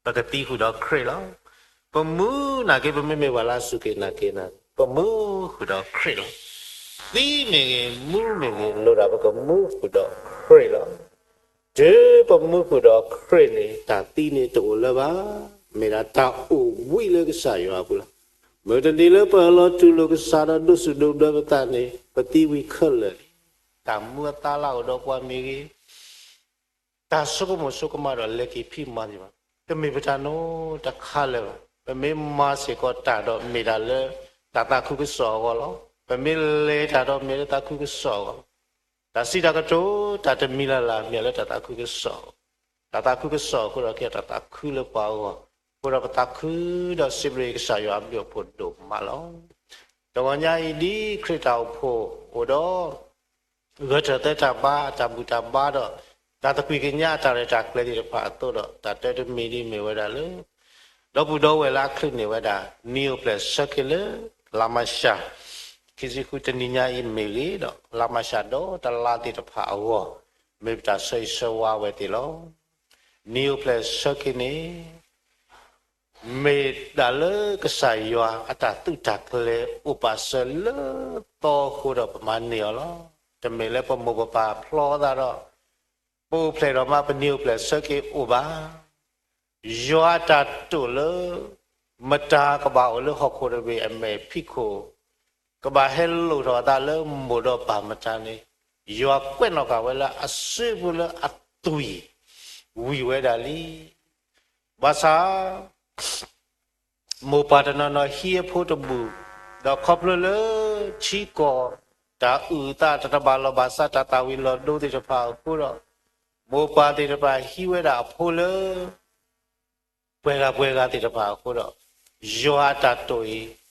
ပကသံဃုာ်ဒီးခရံာ်လီၤ. ပမူနာ်က့ ပမ့မ့ၢ်ပှၤလၢအစူၢ်က့ၤနာ်က့ၤတၢ်န့ၣ် ပမူဃုာ်ဒီးခရံာ်လီၤ. သံမ့ၢ်ဂ့ၤ, မူမ့ၢ်ဂ့ၤ, လိၣ်ဒၣ်ပကမူဃုာ်ဒီးခရံာ်လီၤ. တုၤပမူဃုာ်ဒီးခရံာ်န့ၣ် တၢ်သံန့ၣ်တအိၣ်လၢၤဘၣ်. မ့ၢ်ဒၣ်တၢ်အိၣ်ဘှံးလၢကစၢ်ယွၤအပူၤလီၤ. မုၢ်တနံၤလၢပအၢၣ်လီၤတူၢ်လိာ်ကစၢ်ဒီးဒိးဆူၣ်ဒိးဘျၢပသးန့ၣ် ပသံဝံၤခဲလၢာ်လံ. တၢ်မူအသါလၢအအိၣ်ဒီးပှၤမ့ၢ်ဂ့ၤ, တၢ်ဆိကမိၣ်ဆိကမးဒီးလဲၤက့ၤဖံးမၤသ့ၣ်တဖၣ် တမ့ၢ်ပတၢ်နီတခါလၢၤဘၣ်. ပမ့ၢ်မၤစ့ၢ်ကီးတၢ်ဒီးမ့ၢ်ဒၣ်လၢ တၢ်သးခုကစီၣ်အဂီၢ်လီၤ. ပမ့ၢ်လဲၤတၢ်ဒီးမ့ၢ်လၢတၢ်သးခုကစီၣ်အဂီၢ်လီၤ. တၢ်စံးတၢ်ကတိၤ တၢ်တမံၤလၢ်လၢ် မ့ၢ်လၢတၢ်သးခုကစီၣ်, တၢ်သးခုကစီၣ်အဃိဒီးကဲတၢ်သးခုလၢပှၤအဂီၢ်, အဃိဒီးပသးခုဒီးစံးဘျုးကစၢ်ယွၤအဘျုးအဖှိၣ်ဒိၣ်မးလီၤ. တဂီၤညါအံၤဒ်ခရံာ်တၢ်အိၣ်ဖှိၣ်အိၣ်ဒီး ဂဲၤထၢၣ်သဲတၢ်ဘါ အတၢ်ဘူၣ်တၢ်ဘါဒီး တၢ်သကွံာ်ကညးအတၢ်ရဲၣ်တၢ်ကျဲၤသ့ၣ်တဖၣ်အသိးဒီး တၢ်တၢတမံၤဒ်မ့ၢ်ဝဲဒၣ်လၢ ဒီပုၢ်ဒီဝဲၢ်လၢအချုးန့ၢ်ဝဲဒၣ် နံၤအိၣ်ဖျဲၣ်ဆၢက့ၤလၢ လါမၢ်ၡး ခံဆံဃုတနံၤညါအံၤမ့ၢ်ဂ့ၤဒီး လါမၢ်ၡးဒီးတလါသ့ၣ်တဖၣ်အဂီၢ် မ့ၢ်ပတၢ်ဆၢဂ့ၤဆၢဝါဝဲသ့ၣ်လီၤ. နံၤအိၣ်ဖျဲၣ်ဆၢက့ၤန့ၣ် မ့ၢ်ဒၣ်လၢကစၢ်ယွၤအတၢ်သုးတၢ်ကျဲၤအိၣ်ပာ်စၢၤလၢသီအဃိဒီး ပမၤန့ၢ်အီၤလီၤ. တမ့ၢ်လၢပမိၢ်ပပၢ်ဖျီသးဒီး ပအိၣ်ဖျဲၣ်ဒီးမး ပနံၤအိၣ်ဖျဲၣ်ဆၢက့ၤအိၣ်ဘၣ်. ယွၤအတၢ်တိာ်လၢ မတၤကဘၣ်အိၣ်လၢဟီၣ်ခိၣ်တဘ့ၣ်အမဲာ်ဖံးခိၣ် ကဘၣ်ဟဲလိၣ်ထီၣ်အသးလၢမိၢ်ဒီးပၢ်မတၤန့ၣ် ယွၤကွဲးနီၣ်ဃာ်ဝဲလၢအစုပူၤလၢအသွံၣ် ဝံၤဝဲဒၣ်လံ. ဘၣ်ဆၣ် မိၢ်ပၢ်တနီၤနီၤဟံးအဖိတဘူၣ်, ဒီးခီဖျိလၢ ထံကီၢ် တၢ်အုၣ်အသးတၢ်တဘၣ်လီၢ်ဘၣ်စး တၢ်သၣ်ဝံၤလီၤဒိသ့ၣ်တဖၣ်အဃိဒီး မိၢ်ပၢ်သ့ၣ်တဖၣ်ဟံးဝဲဒၣ်အဖိလၢ ပှဲၤဂၤပှဲၤဂၤသ့ၣ်တဖၣ်အဃိဒီး ယွၤအတၢ်တိာ်အံၤ